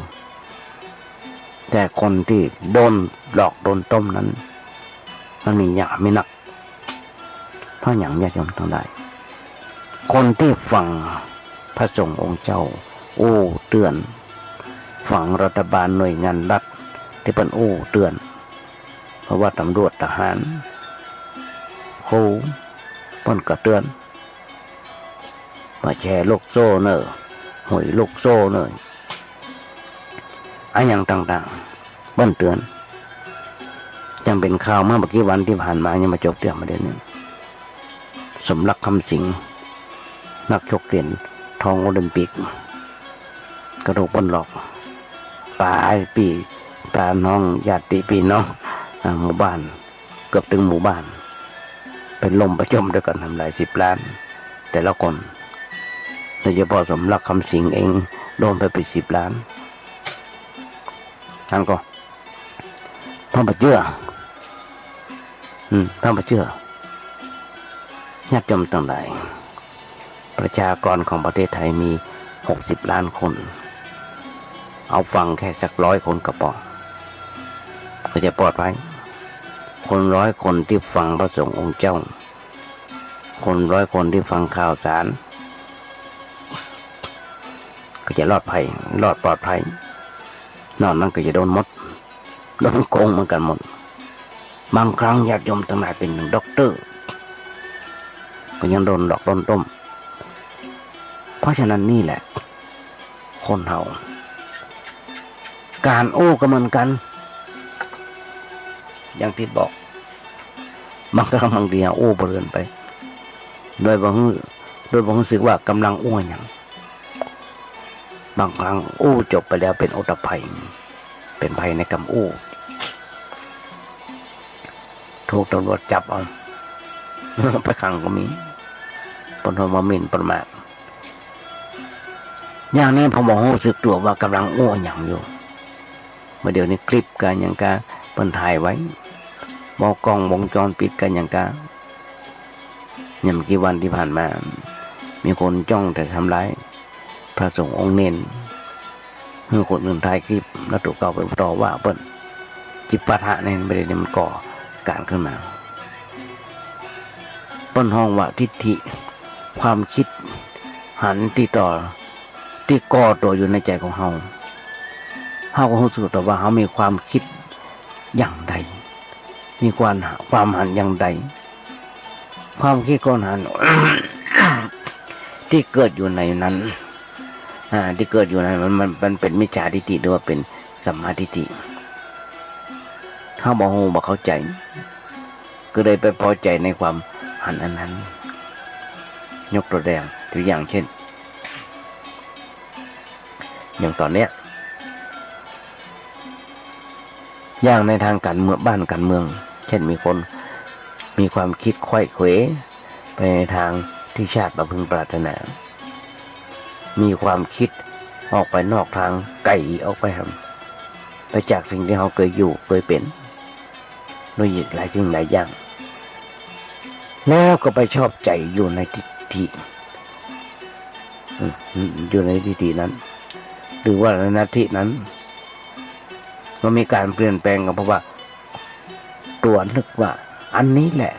แต่คนตี้โดนหลอกโดนต้มนั้น มันมีหยาบมีนัก เพราะหยังญาติโยมตังหลาย คนตี้ฟังพระสงฆ์องค์เจ้าอู้เตื๋อน ฟังรัฐบาลหน่วยงานรัฐตี้เปิ้นอู้เตื๋อน บ่ว่าตำรวจทหาร ครู เปิ้นก็เตื๋อน ว่าแชร์ลูกโซ่เน่อ หวยลูกโซ่เน่อ อะหยังต่างๆ เปิ้นเตื๋อน จังเป๋นข่าวเมื่อบ่กี่วันตี้ผ่านมา ยังบ่จบเตื้อ บ่าเดี่ยวนี้ สมรัก คำสิงห์ นักชกเหรียญทองโอลิมปิก ก็ถูกเปิ้นหลอก ปาปี้ปาน้องญาติปี้น้อง อ่า หมู่บ้าน เกือบตึงหมู่บ้าน ไปล่มไปจ๋มตวยกั๋นตั้งหลายสิบล้าน แต่ละคน โดยเฉพาะสมรัก คำสิงห์เอง โดนไปเป๋นสิบล้าน อันก็ เฮาบ่เจื้อ อืม เฮาบ่เจื้อ ญาติโยมตังหลาย ประชากรของประเทศไทยมีหกสิบล้านคน เอาฟังแค่สักร้อยคนก็ปอ ก็จะปลอดภัย คนร้อยคนตี้ฟังพระสงฆ์องค์เจ้า คนร้อยคนตี้ฟังข่าวสาร ก็จะรอดภัย รอดปลอดภัย นอกนั้นก็จะโดนหมด โดนโกงเหมือนกั๋นหมด บางครั้งญาติโยมตังหลายเป๋นถึงด็อกเตอร์ ก็ยังโดนหลอกโดนต้ม เพราะฉะนั้นนี่แหละ คนเฮา ก๋านอู้ก็เหมือนกั๋น อย่างตี้บอก บางครั้งบางทีอู้เพลินไป โดยบ่ฮู้ โดยบ่ฮู้สึกว่าก่ำลังอู้หยัง บางครั้งอู้จบไปแล้วเป๋นโอตภัย เป๋นภัยในกำอู้ ถูกตำรวจจับเอา ไปขังก็มี เปิ้นว่าหมิ่นประมาท อย่างนี้พอบ่ฮู้สึกตั๋วว่าก่ำลังอู้หยังอยู่ บ่าเดี่ยวนี้คลิปกาหยังกา เปิ้นถ่ายไว้ บ่ากล้องวงจรปิดกาหยังกา อย่างบ่กี่วันตี้ผ่านมา มีคนจ้องจะทำร้ายพระสงฆ์องค์เณร หื้อคนอื่นถ่ายคลิป แล้วตั๋วเก่าไปต่อว่าเปิ้น จิปาถะนี่ บ่าเดี่ยวนี้มันก่อก๋านขึ้นมา เปิ้นฮ้องว่าทิฏฐิ ความคิดหันตี้ต่อ ตี้ก่อตั๋วอยู่ในใจ๋ของเฮา เฮาก็ฮู้สึกตั๋วว่าเฮามีความคิดอย่างใด มีความ ความหันอย่างใด ความคิดความหัน ตี้เกิดอยู่ในนั้น อ่า ตี้เกิดอยู่ในนั้น มัน มัน มันเป๋นมิจฉาทิฏฐิ หรือว่าเป๋นสัมมาทิฏฐิ เฮาบ่ฮู้บ่เข้าใจ๋ ก็เลยไปพอใจ๋ในความหันอันนั้น ยกตั๋วอย่าง ตั๋วอย่างเช่น อย่างต๋อนเนี้ย อย่างในตางก๋านเมือง บ้านก๋านเมือง เช่นมีคน มีความคิดไขว้เขวไปในตางตี้ชาติบ่พึงปรารถนา มีความคิดออกไปนอกตาง ไก๋ออกไปหำ ไปจากสิ่งตี้เฮาเกยอยู่เกยเป๋น โดยหลายสิ่งหลายอย่าง แล้วก็ไปชอบใจ๋อยู่ในทิฏฐิ อืม อยู่ในทิฏฐินั้น หรือว่าในนัตถินั้น มันมีก๋านเปลี่ยนแปลงก็เพราะว่าตั๋วนึกว่าอันนี้แหละ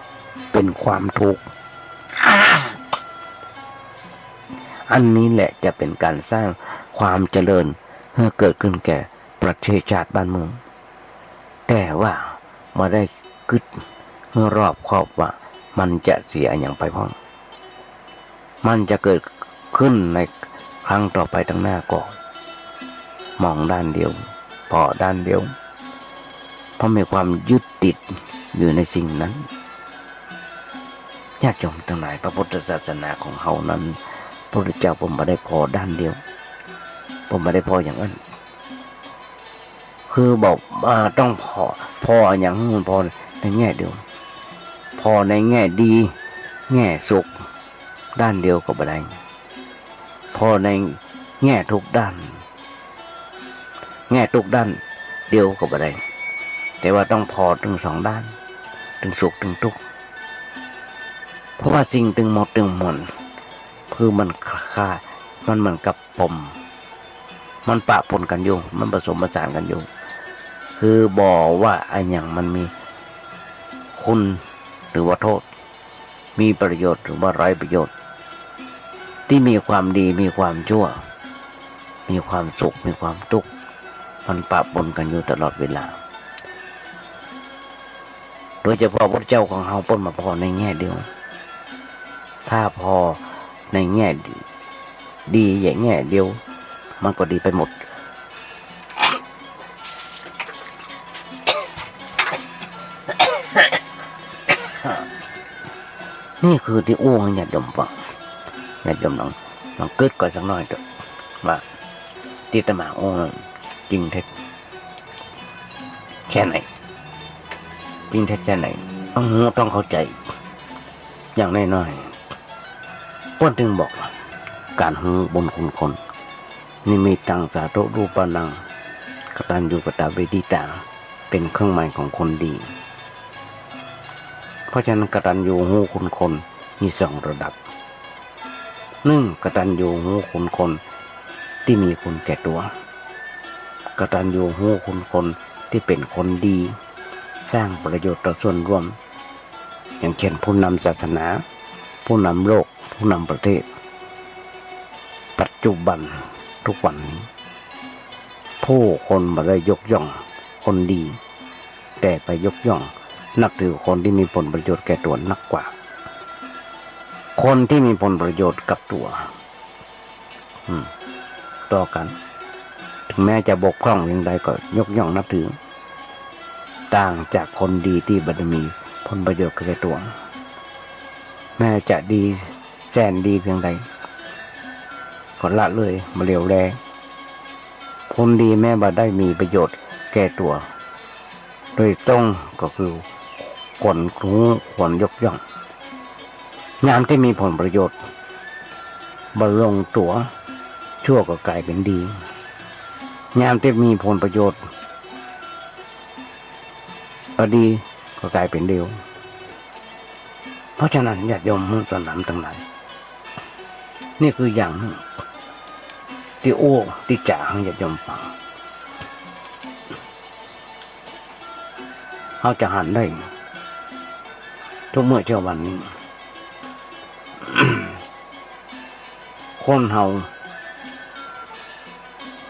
เป๋นความถูก อันนี้แหละจะเป๋นก๋านสร้างความเจริญหื้อเกิดขึ้นแก่ประเทศชาติบ้านเมือง แต่ว่าบ่ได้กึ๊ดหื้อรอบคอบว่ามันจะเสียอะหยังไปพ่อง มันจะเกิดขึ้นในครั้งต่อไปตางหน้าก็มองด้านเดียว ผ่อด้านเดียว เพราะมีความยึดติดอยู่ในสิ่งนั้น ญาติโยมตังหลาย พระพุทธศาสนาของเฮานั้น พระพุทธเจ้าเปิ้นบ่ได้ผ่อด้านเดียว เปิ้นบ่ได้ผ่ออย่างนั้น คือบอกว่าต้องผ่อ ผ่ออย่างหื้อมันผ่อในแง่เดียว ผ่อในแง่ดี แง่สุข ด้านเดียวก็บ่ได้ ผ่อในแง่ทุกด้าน แง่ทุกด้านเดียวก็บ่ได้ แต่ว่าต้องผ่อตึงสองด้าน ตึงสุขตึงตุ๊กข์ เพราะว่าสิ่งตึงหมดตึงมวล คือมันคล้าย มันเหมือนกับปม มันปะปนกั๋นอยู่ มันผสมผสานกั๋นอยู่ คือบ่ว่าอะหยังมันมีคุณหรือว่าโต้ษ มีประโยชน์หรือว่าไร้ประโยชน์ ตี้มีความดี มีความชั่ว มีความสุข มีความตุ๊กข์ มันปะปนกั๋นอยู่ตลอดเวลา โดยเฉพาะพระพุทธเจ้าของเฮาเปิ้นมาผ่อในแง่เดียว ถ้าผ่อในแง่ดี ดีอย่างแง่เดียว มันก็ดีไปหมด นี่คือตี้อู้หื้อญาติโยมฟัง ญาติโยมลอง ลองกึ๊ดก่อนสักหน้อยเถอะ ว่าตี้อาตมาอู้นั้นจริงเท็จแค่ไหน จริงเท็จแค่ไหน ต้องรู้ ต้องเข้าใจ๋ อย่างน้อยๆ เปิ้นจึงบอกว่า ก๋านฮู้บุญคุณคน นิมิตตัง สาธุรูปานัง กตัญญูกตเวทิตา เป๋นเครื่องหมายของคนดี เพราะฉะนั้นกตัญญูฮู้คุณคนมีสองระดับ นึ่ง กตัญญูฮู้คุณคนตี้มีคุณแก่ตั๋ว กตัญญูฮู้คุณคนตี้เป๋นคนดี สร้างประโยชน์ต่อส่วนรวม อย่างเช่น ผู้นำศาสนา ผู้นำโลก ผู้นำประเทศ ปัจจุบันทุกวันนี้ ผู้คนบ่ได้ยกย่องคนดี แต่ไปยกย่องนับถือคนตี้มีผลประโยชน์แก่ตั๋วนักกว่า คนตี้มีผลประโยชน์กับตั๋ว อืม ต่อกั๋น ถึงแม้จะบกพร่องเพียงใดก็ยกย่องนับถือ ต่างจากคนดีตี้บ่ได้มีผลประโยชน์แก่ตั๋ว แม้จะดีแสนดีเพียงใด ก็ละเลย บ่เหลียวแล คนดีแม้บ่ได้มีประโยชน์แก่ตั๋วโดยตรง ก็คือควรฮู้ ควรยกย่อง ยามตี้มีผลประโยชน์บ่ลงตั๋ว ชั่วก็ก๋ายเป๋นดี ยามตี้มีผลประโยชน์บ่ดี ก็ก๋ายเป๋นเลว เพราะฉะนั้นญาติโยมพุทธศาสนิกชนตังหลาย นี่คืออย่างนึ่งตี้อู้ตี้จ๋าหื้อญาติโยมฟัง เฮาจะหันได้ ทุกเมื่อเช้าวันนี้ คนเฮา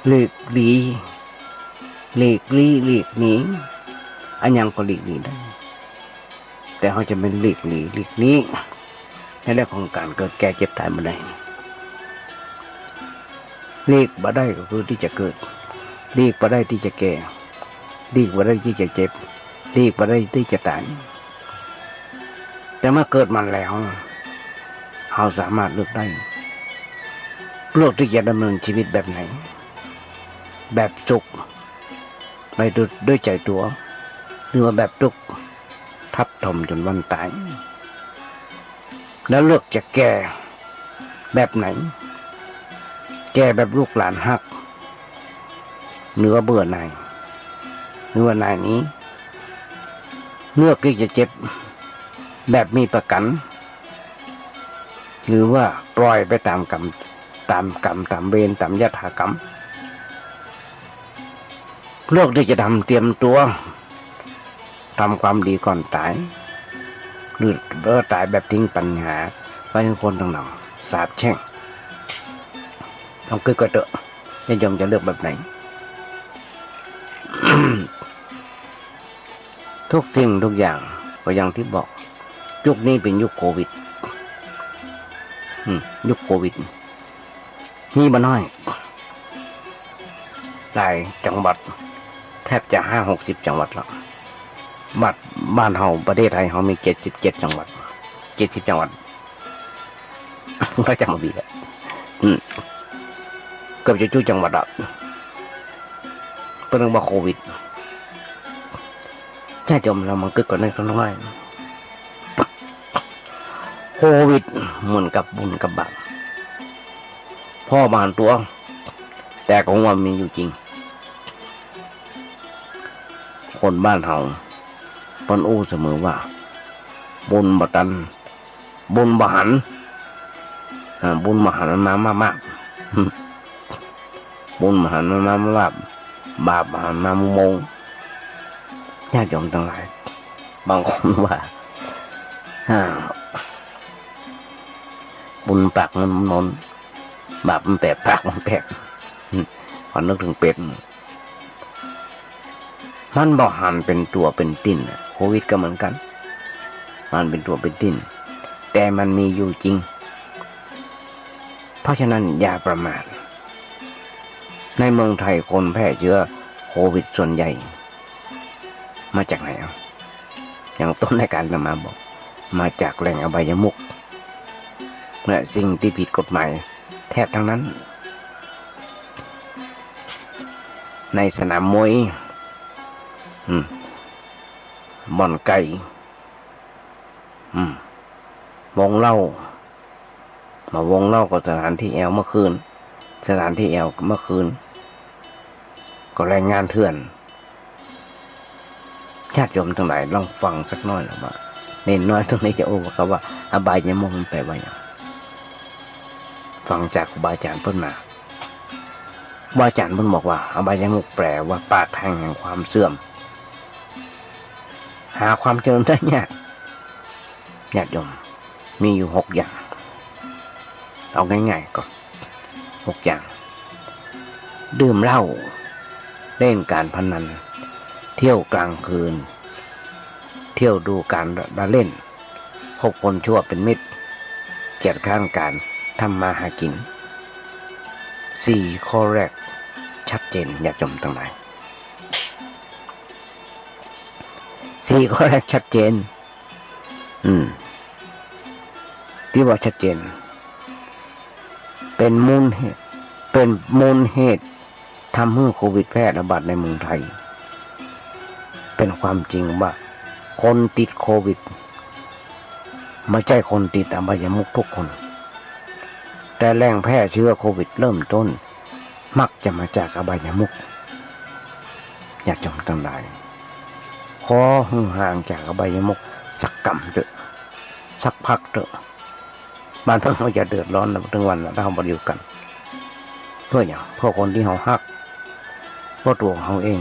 หลีกหลี หลีกลี้ หลีกหนี อะหยังก็หลีกหนีได้ แต่เฮาจะแม่นหลีกหลี หลีกหนี ในเรื่องของก๋านเกิดแก่เจ็บต๋ายบ่ได้ หลีกบ่ได้ก็คือตี้จะเกิด หลีกบ่ได้ตี้จะแก่ หลีกบ่ได้ตี้จะเจ็บ หลีกบ่ได้ตี้จะต๋าย แต่เมื่อเกิดมาแล้ว เฮาสามารถเลือกได้ เลือกตี้จะดำเนินชีวิตแบบไหน แบบสุข ไปด้วย ด้วยใจ๋ตั๋ว หรือว่าแบบตุ๊กข์ ทับถมจ๋นวันต๋าย แล้วเลือกจะแก่แบบไหน แก่แบบลูกหลานฮัก หรือว่าเบื่อหน่าย หรือว่าหน่ายหนี เลือกตี้จะเจ็บแบบมีประกั๋น หรือว่าปล่อยไปต๋ามกรรม ต๋ามกรรม ต๋ามเวร ต๋ามยถากรรม เลือกตี้จะทำเตรียมตั๋ว ทำความดีก่อนต๋าย หรือ เออ ต๋ายแบบทิ้งปัญหาไว้หื้อคนตังหลายสาบแช่ง ลองกึ๊ดก่อนเต๊อะ ญาติโยมจะเลือกแบบไหน ทุกสิ่งทุกอย่างก็อย่างตี้บอก ยุคนี้เป๋นยุคโควิด อืม ยุคโควิด มีบ่น้อย หลายจังหวัด แทบจะห้าหกสิบจังหวัดแล้ว บัดบ้านเฮา ประเทศไทยเฮามีเจ็ดสิบเจ็ดจังหวัด เจ็ดสิบจังหวัด ก็จะบ่มีแล้ว อืม เกือบจะจุจังหวัดอะ เปิ้นเรียกว่าโควิด ญาติโยมลองมากึ๊ดก่อนได้สักหน้อย โควิดเหมือนกับบุญกับบาป ผ่อบ่หันตั๋ว แต่ก็ว่ามีอยู่จริง คนบ้านเฮาเปิ้นอู้เสมอว่า บุญบ่ตัน บุญบ่หัน อ่า บุญบ่หันมันมามากๆ บุญบ่หันมันมามากๆ บาปบ่หันมามุมมง ญาติโยมตังหลาย บางคนว่า อ่า บุญปากมันหนน บาปมันแปด ปากมันแปด ขอนึกเถิงเปรต มันบ่หันเป๋นตั๋วเป๋นตี๋นน่ะ โควิดก็เหมือนกั๋น บ่หันเป๋นตั๋วเป๋นตี๋น แต่มันมีอยู่จริง เพราะฉะนั้นอย่าประมาท ในเมืองไทยคนแพร่เชื้อโควิดส่วนใหญ่ มาจากไหนอ่ะ อย่างต้นรายการอาตมาบอก มาจากแหล่งอบายมุข และสิ่งที่ผิดกฎหมายแทบทั้งนั้น ในสนามมวย อืม บ่อนไก่ อืม วงเหล้า บ่าวงเหล้าก็สถานที่แอลเมื่อคืน สถานที่แอลเมื่อคืน ก็แรงงานเถื่อน ญาติโยมตังหลายลองฟังสักหน้อยนะว่า เณรน้อยตรงนี้จะอู้กับว่าอบายมุขมันแปลว่าหยัง ฟังจากครูบาอาจารย์เปิ้นมา ครูบาอาจารย์เปิ้นบอกว่า อบายมุขแปลว่าปากแห่งความเสื่อม หาความเจริญได้ยาก ญาติโยม มีอยู่หกอย่าง เอาง่ายๆ ก่อน หกอย่าง ดื่มเหล้า เล่นการพนัน เที่ยวกลางคืน เที่ยวดูการละเล่น คบคนชั่วเป็นมิตร เกียจคร้านการทำมาหากิ๋น สี่ข้อแรกชัดเจน ญาติโยมตังหลาย สี่ข้อแรกชัดเจน อืม ตี้ว่าชัดเจน เป๋นมูลเหตุ เป๋นมูลเหตุทำหื้อโควิดแพร่ระบาดในเมืองไทย เป๋นความจริงว่าคนติดโควิด บ่ใจ้คนติดอบายมุขทุกคน แต่แหล่งแพร่เชื้อโควิดเริ่มต้น มักจะมาจากอบายมุข ญาติโยมตังหลาย ขอหื้อห่างจากอบายมุขสักกำเต๊อะ สักพักเต๊อะ บ้านเมืองเฮาจะเดือดร้อนเถิงวันละ ถ้าเฮาบ่อยู่กั๋น เปื้อหยัง เปื้อคนตี้เฮาฮัก เปื้อตั๋วเฮาเอง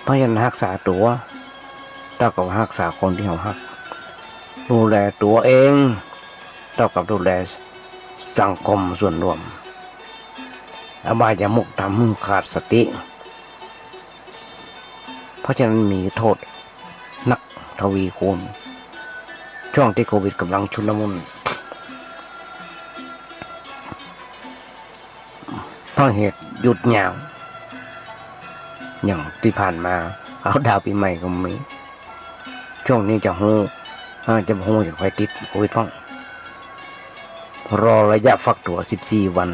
เพราะฉะนั้นฮักษาตั๋ว เต้ากับฮักษาคนตี้เฮาฮัก ดูแลตั๋วเอง เต้ากับดูแลสังคมส่วนรวม อบายมุขทำหื้อขาดสติ เพราะฉะนั้นมีโทษนักทวีคูณ ช่วงตี้โควิดก๋ำลังชุลมุน เพราะเหตุหยุดยาว อย่างตี้ผ่านมา เคาน์ดาวน์ปี๋ใหม่ก็มี ช่วงนี้จะฮู้ เอ่อ จะบ่ฮู้จะใผติดโควิดพ่อง รอระยะฟักตั๋วสิบสี่วัน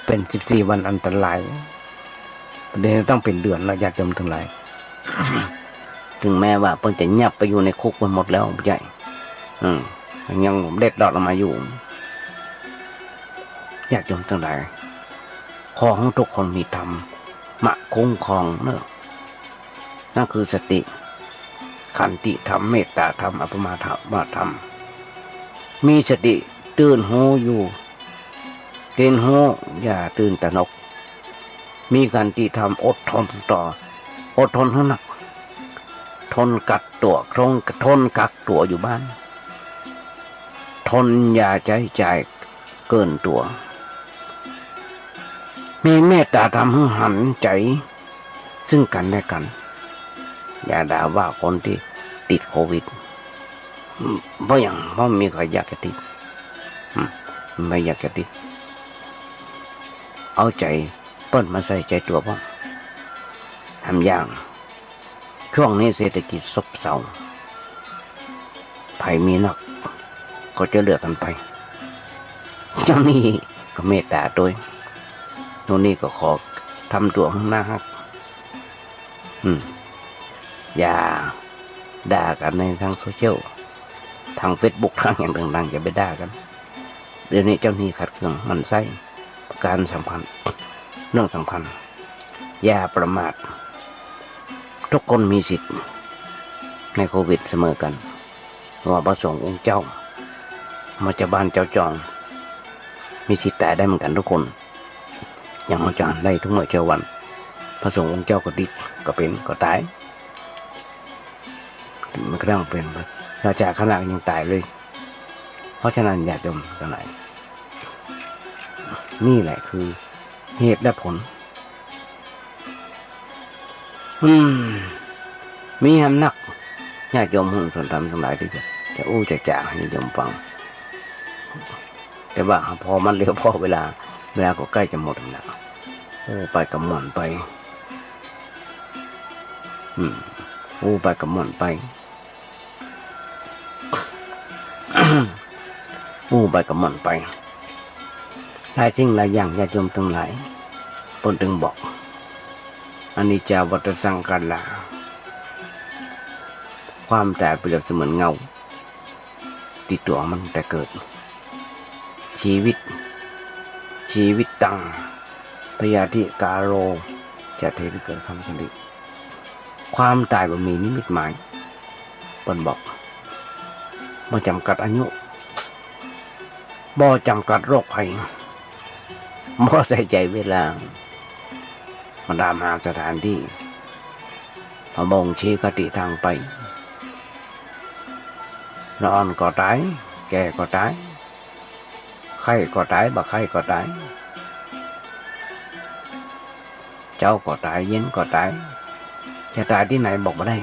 เป๋นสิบสี่วันอันตราย เดี๋ยวนี้ต้องเป๋นเดือนแล้ว ญาติโยมตังหลาย เถิงแม้ว่าเปิ้นจะเงียบไปอยู่ในคุกไปหมดแล้ว บ่ใจ้ อืม ยังเล็ดลอดออกมาอยู่ ญาติโยมตังหลาย ขอหื้อทุกคนมีธรรมมาคุ้มครองเนาะ นั่นคือสติ ขันติธรรม เมตตาธรรม อัปปมาทธรรม มีสติ ตื่นฮู้อยู่ ตื่นฮู้ อย่าตื่นตระหนก มีขันติธรรม อดทนต่อ อดทนหื้อนัก ทนกักตั๋ว ทน ทนกักตั๋วอยู่บ้าน ทนอย่าใจ๊จ่ายเกินตั๋ว มีเมตตาธรรมหื้อหันใจ๋ซึ่งกั๋นและกั๋น อย่าด่าว่าคนตี้ติดโควิด อืม เพราะหยัง เพราะบ่มีใผอยากจะติด อืม บ่อยากจะติด เอาใจ๋เปิ้นมาใส่ใจ๋ตั๋วพ่อง สามอย่าง ช่วงนี้เศรษฐกิจซบเซา ใผมีนักก็จะเหลือกั๋นไป เจ้าหนี้ก็เมตตาตวย โน่นนี่ก็ขอทำตั๋วหื้อน่าฮัก อืม อย่าด่ากั๋นในตางโซเชียล ทางเฟซบุ๊ก ทางอย่างต่างๆ อย่าไปด่ากั๋น เดี๋ยวนี้เจ้าหนี้ขาดเคือง หมั่นไส้ ประการสำคัญ เรื่องสำคัญ อย่าประมาท ทุกคนมีสิทธิ์ในโควิดเสมอกั๋น ว่าพระสงฆ์องค์เจ้า มาจากบ้านเจ้าจอง มีสิทธิ์ต๋ายได้เหมือนกั๋นทุกคน อย่างเฮาจะหันได้ทุกเมื่อเช้าวัน พระสงฆ์องค์เจ้าก็ติด ก็เป๋น ก็ต๋าย แม้กระทั่งเป๋นราชาคณะยังต๋ายเลย เพราะฉะนั้นญาติโยมตังหลาย นี่แหละคือเหตุและผล อืม มีหำนัก ญาติโยมหุ้นส่วนธรรมตังหลายตี้จะ จะอู้จะจ๋าหื้อญาติโยมฟัง แต่ว่าพอมันเหลือพอเวลา เวลาก็ใก้จะหมดแล้ว อู้ไปก็ม่วนไป อืม อู้ไปก็ม่วนไป อู้ไปก็ม่วนไป หลายสิ่งหลายอย่างญาติโยมตังหลาย เปิ้นตึงบอก อนิจจาวัฏฏะสังขารา ความต๋ายเปรียบเสมือนเงา ติดตั๋วมันแต่เกิด ชีวิต ชีวิตตัง พยาธิกาโล จะเทที่เกิดคำสำเร็จ ความต๋ายบ่มีนิมิตหมาย เปิ้นบอก บ่จ๋ำกัดอายุ บ่จ๋ำกัดโรคภัย บ่ใส่ใจ๋เวลา มาต๋ามหาสถานตี้ มาบ่งชี้คติตางไป ละอ่อนก็ต๋าย แก่ก็ต๋าย ไข้ก็ต๋าย บ่ไข้ก็ต๋าย เจ๊าก็ต๋าย เย็นก็ต๋าย จะต๋ายตี้ไหนบอกบ่ได้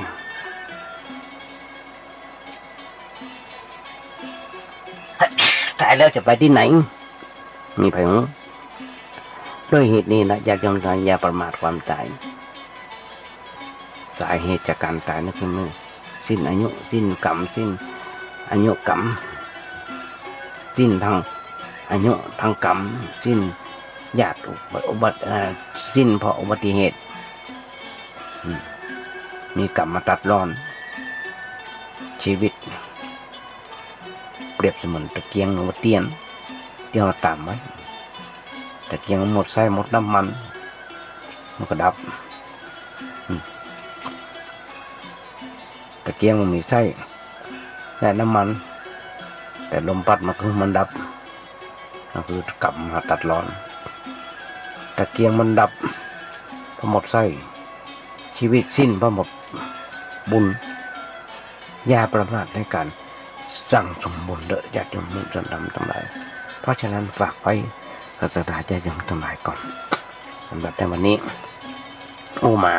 ต๋ายแล้วจะไปตี้ไหน มีใผฮู้ ด้วยเหตุนี้นะ ญาติโยมตังหลาย อย่าประมาทความต๋าย สาเหตุจากก๋านต๋ายนั้นคือ สิ้นอายุ สิ้นกรรม สิ้นอายุกรรม สิ้นตังอายุตังกรรม สิ้นญาติอุบัติ อุบัติ เอ่อ สิ้นเพราะอุบัติเหตุ อืม มีกรรมมาตัดรอน ชีวิต เปรียบเสมือนตะเกียงหรือว่าเตียน ตี้เฮาต๋ามไว้ ตะเกียงหมดไส้หมดน้ำมัน มันก็ดับ อืม ตะเกียงมันมีไส้และน้ำมัน แต่ลมปั๊ดมันก็หื้อมันดับ ก็คือกรรมมาตัดรอน ตะเกียงมันดับ เพราะหมดไส้ ชีวิตสิ้นเพราะหมดบุญ อย่าประมาทในก๋านสั่งสมบุญเต๊อะ ญาติโยมมุสลิมตังหลาย เพราะฉะนั้นฝากไว้กับศรัทธาญาติโยมตังหลายก่อน สำหรับในวันนี้ อู้มา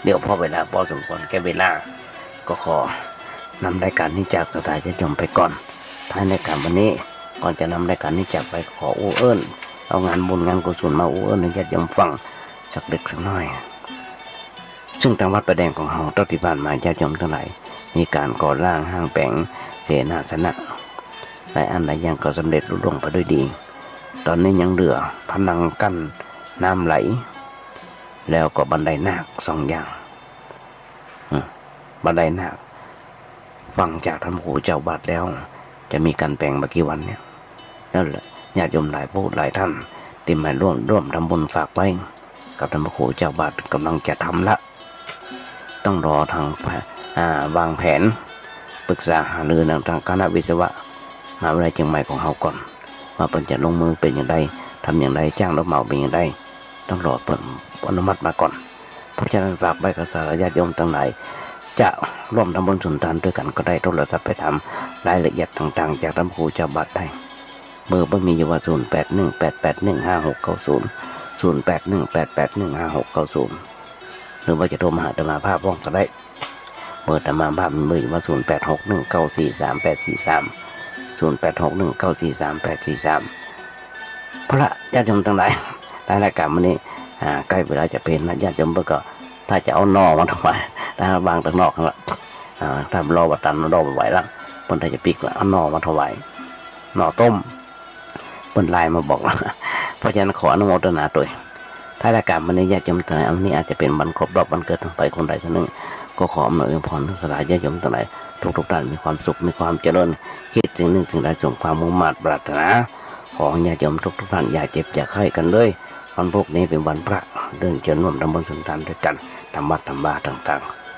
เดี๋ยวพอเวลาพอสมควรแก่เวลา ก็ขอนำรายก๋านนี้จากศรัทธาญาติโยมไปก่อน ท้ายรายก๋านวันนี้ ก่อนจะนำรายก๋านนี้จากไป ขออู้เอิ้น เอางานบุญงานกุศลมาอู้เอิ้นหื้อญาติโยมฟังสักเล็กสักน้อย ซึ่งตางวัดป่าแดงของเฮา เต้าตี้ผ่านมาญาติโยมตังหลาย มีก๋านก่อสร้างห้างแป๋งเสนาสนะ หลายอันหลายอย่างก็สำเร็จลุล่วงไปด้วยดี ต๋อนนี้ยังเหลือผนังกั้นน้ำไหล แล้วก็บันไดนาคสองอย่าง อืม บันไดนาค ฟังจากต้านพระครูเจ้าอาวาสแล้ว จะมีก๋านแป๋งบ่กี่วันเนี่ย นั่นแหละ ญาติโยมหลายผู้หลายต้าน ตี้มาร่วม ร่วมทำบุญฝากไว้ กับต้านพระครูเจ้าอาวาส ก๋ำลังจะทำละ ต้องรอตาง อ่า วางแผน ปรึกษาหารือกั๋นตางคณะวิศวะ มหาวิทยาลัยเจียงใหม่ของเฮาก่อน ว่าเปิ้นจะลงมือเป๋นอย่างใด ทำอย่างใด จ้างรับเหมาเป๋นอย่างใด ต้องรอเปิ้นอนุมัติมาก่อน เพราะฉะนั้นฝากไว้กับศรัทธาญาติโยมตังหลาย จะร่วมทำบุญสุนทานด้วยกั๋นก็ได้ โทรศัพท์ไปถามรายละเอียดต่างๆ จากต้านพระครูเจ้าอาวาสได้ เบอร์เปิ้นมีอยู่ว่า ศูนย์แปดหนึ่ง แปดแปดหนึ่ง ห้าหกเก้าศูนย์ ศูนย์แปดหนึ่ง แปดแปดหนึ่ง ห้าหกเก้าศูนย์ หรือว่าจะโทรมาหาอาตมาภาพพ่องก็ได้ เบอร์อาตมาภาพมีเบอร์อยู่ว่า ศูนย์แปดหกหนึ่งเก้าสี่สามแปดสี่สาม ศูนย์แปดหกหนึ่งเก้าสี่สามแปดสี่สาม เอาละญาติโยมตังหลาย ท้ายรายก๋านวันนี้ อ่า ใก้เวลาจะเพลละ ญาติโยมเปิ้นก็ ถ้าจะเอาหน่อมาถวาย ถ้าวางตางนอกหั้นละ อ่า ถ้าลอบ่ตัน ลอบ่ไหวละ เปิ้นถ้าจะปิ๊กละ เอาหน่อมาถวาย หน่อต้ม เปิ้นไลน์มาบอกละ เพราะฉะนั้นขออนุโมทนาตวย ท้ายรายก๋านวันนี้ญาติโยมตังหลาย วันนี้อาจจะเป๋นวันครบรอบวันเกิดของใผคนใดคนนึ่ง ก็ขออำนวยอวยพรศรัทธาญาติโยมตังหลาย ทุกๆ ท่านมีความสุข มีความเจริญ คิดสิ่งหนึ่งสิ่งใดสมความมุ่งมาดปรารถนา ขอญาติโยมทุกๆ ท่านอย่าเจ็บอย่าไข้กันเลย วันพูกนี้เป๋นวันพระ เดินเจิญร่วมทำบุญสุนทานด้วยกั๋น ต๋ามวัดต๋ามวาต่างๆ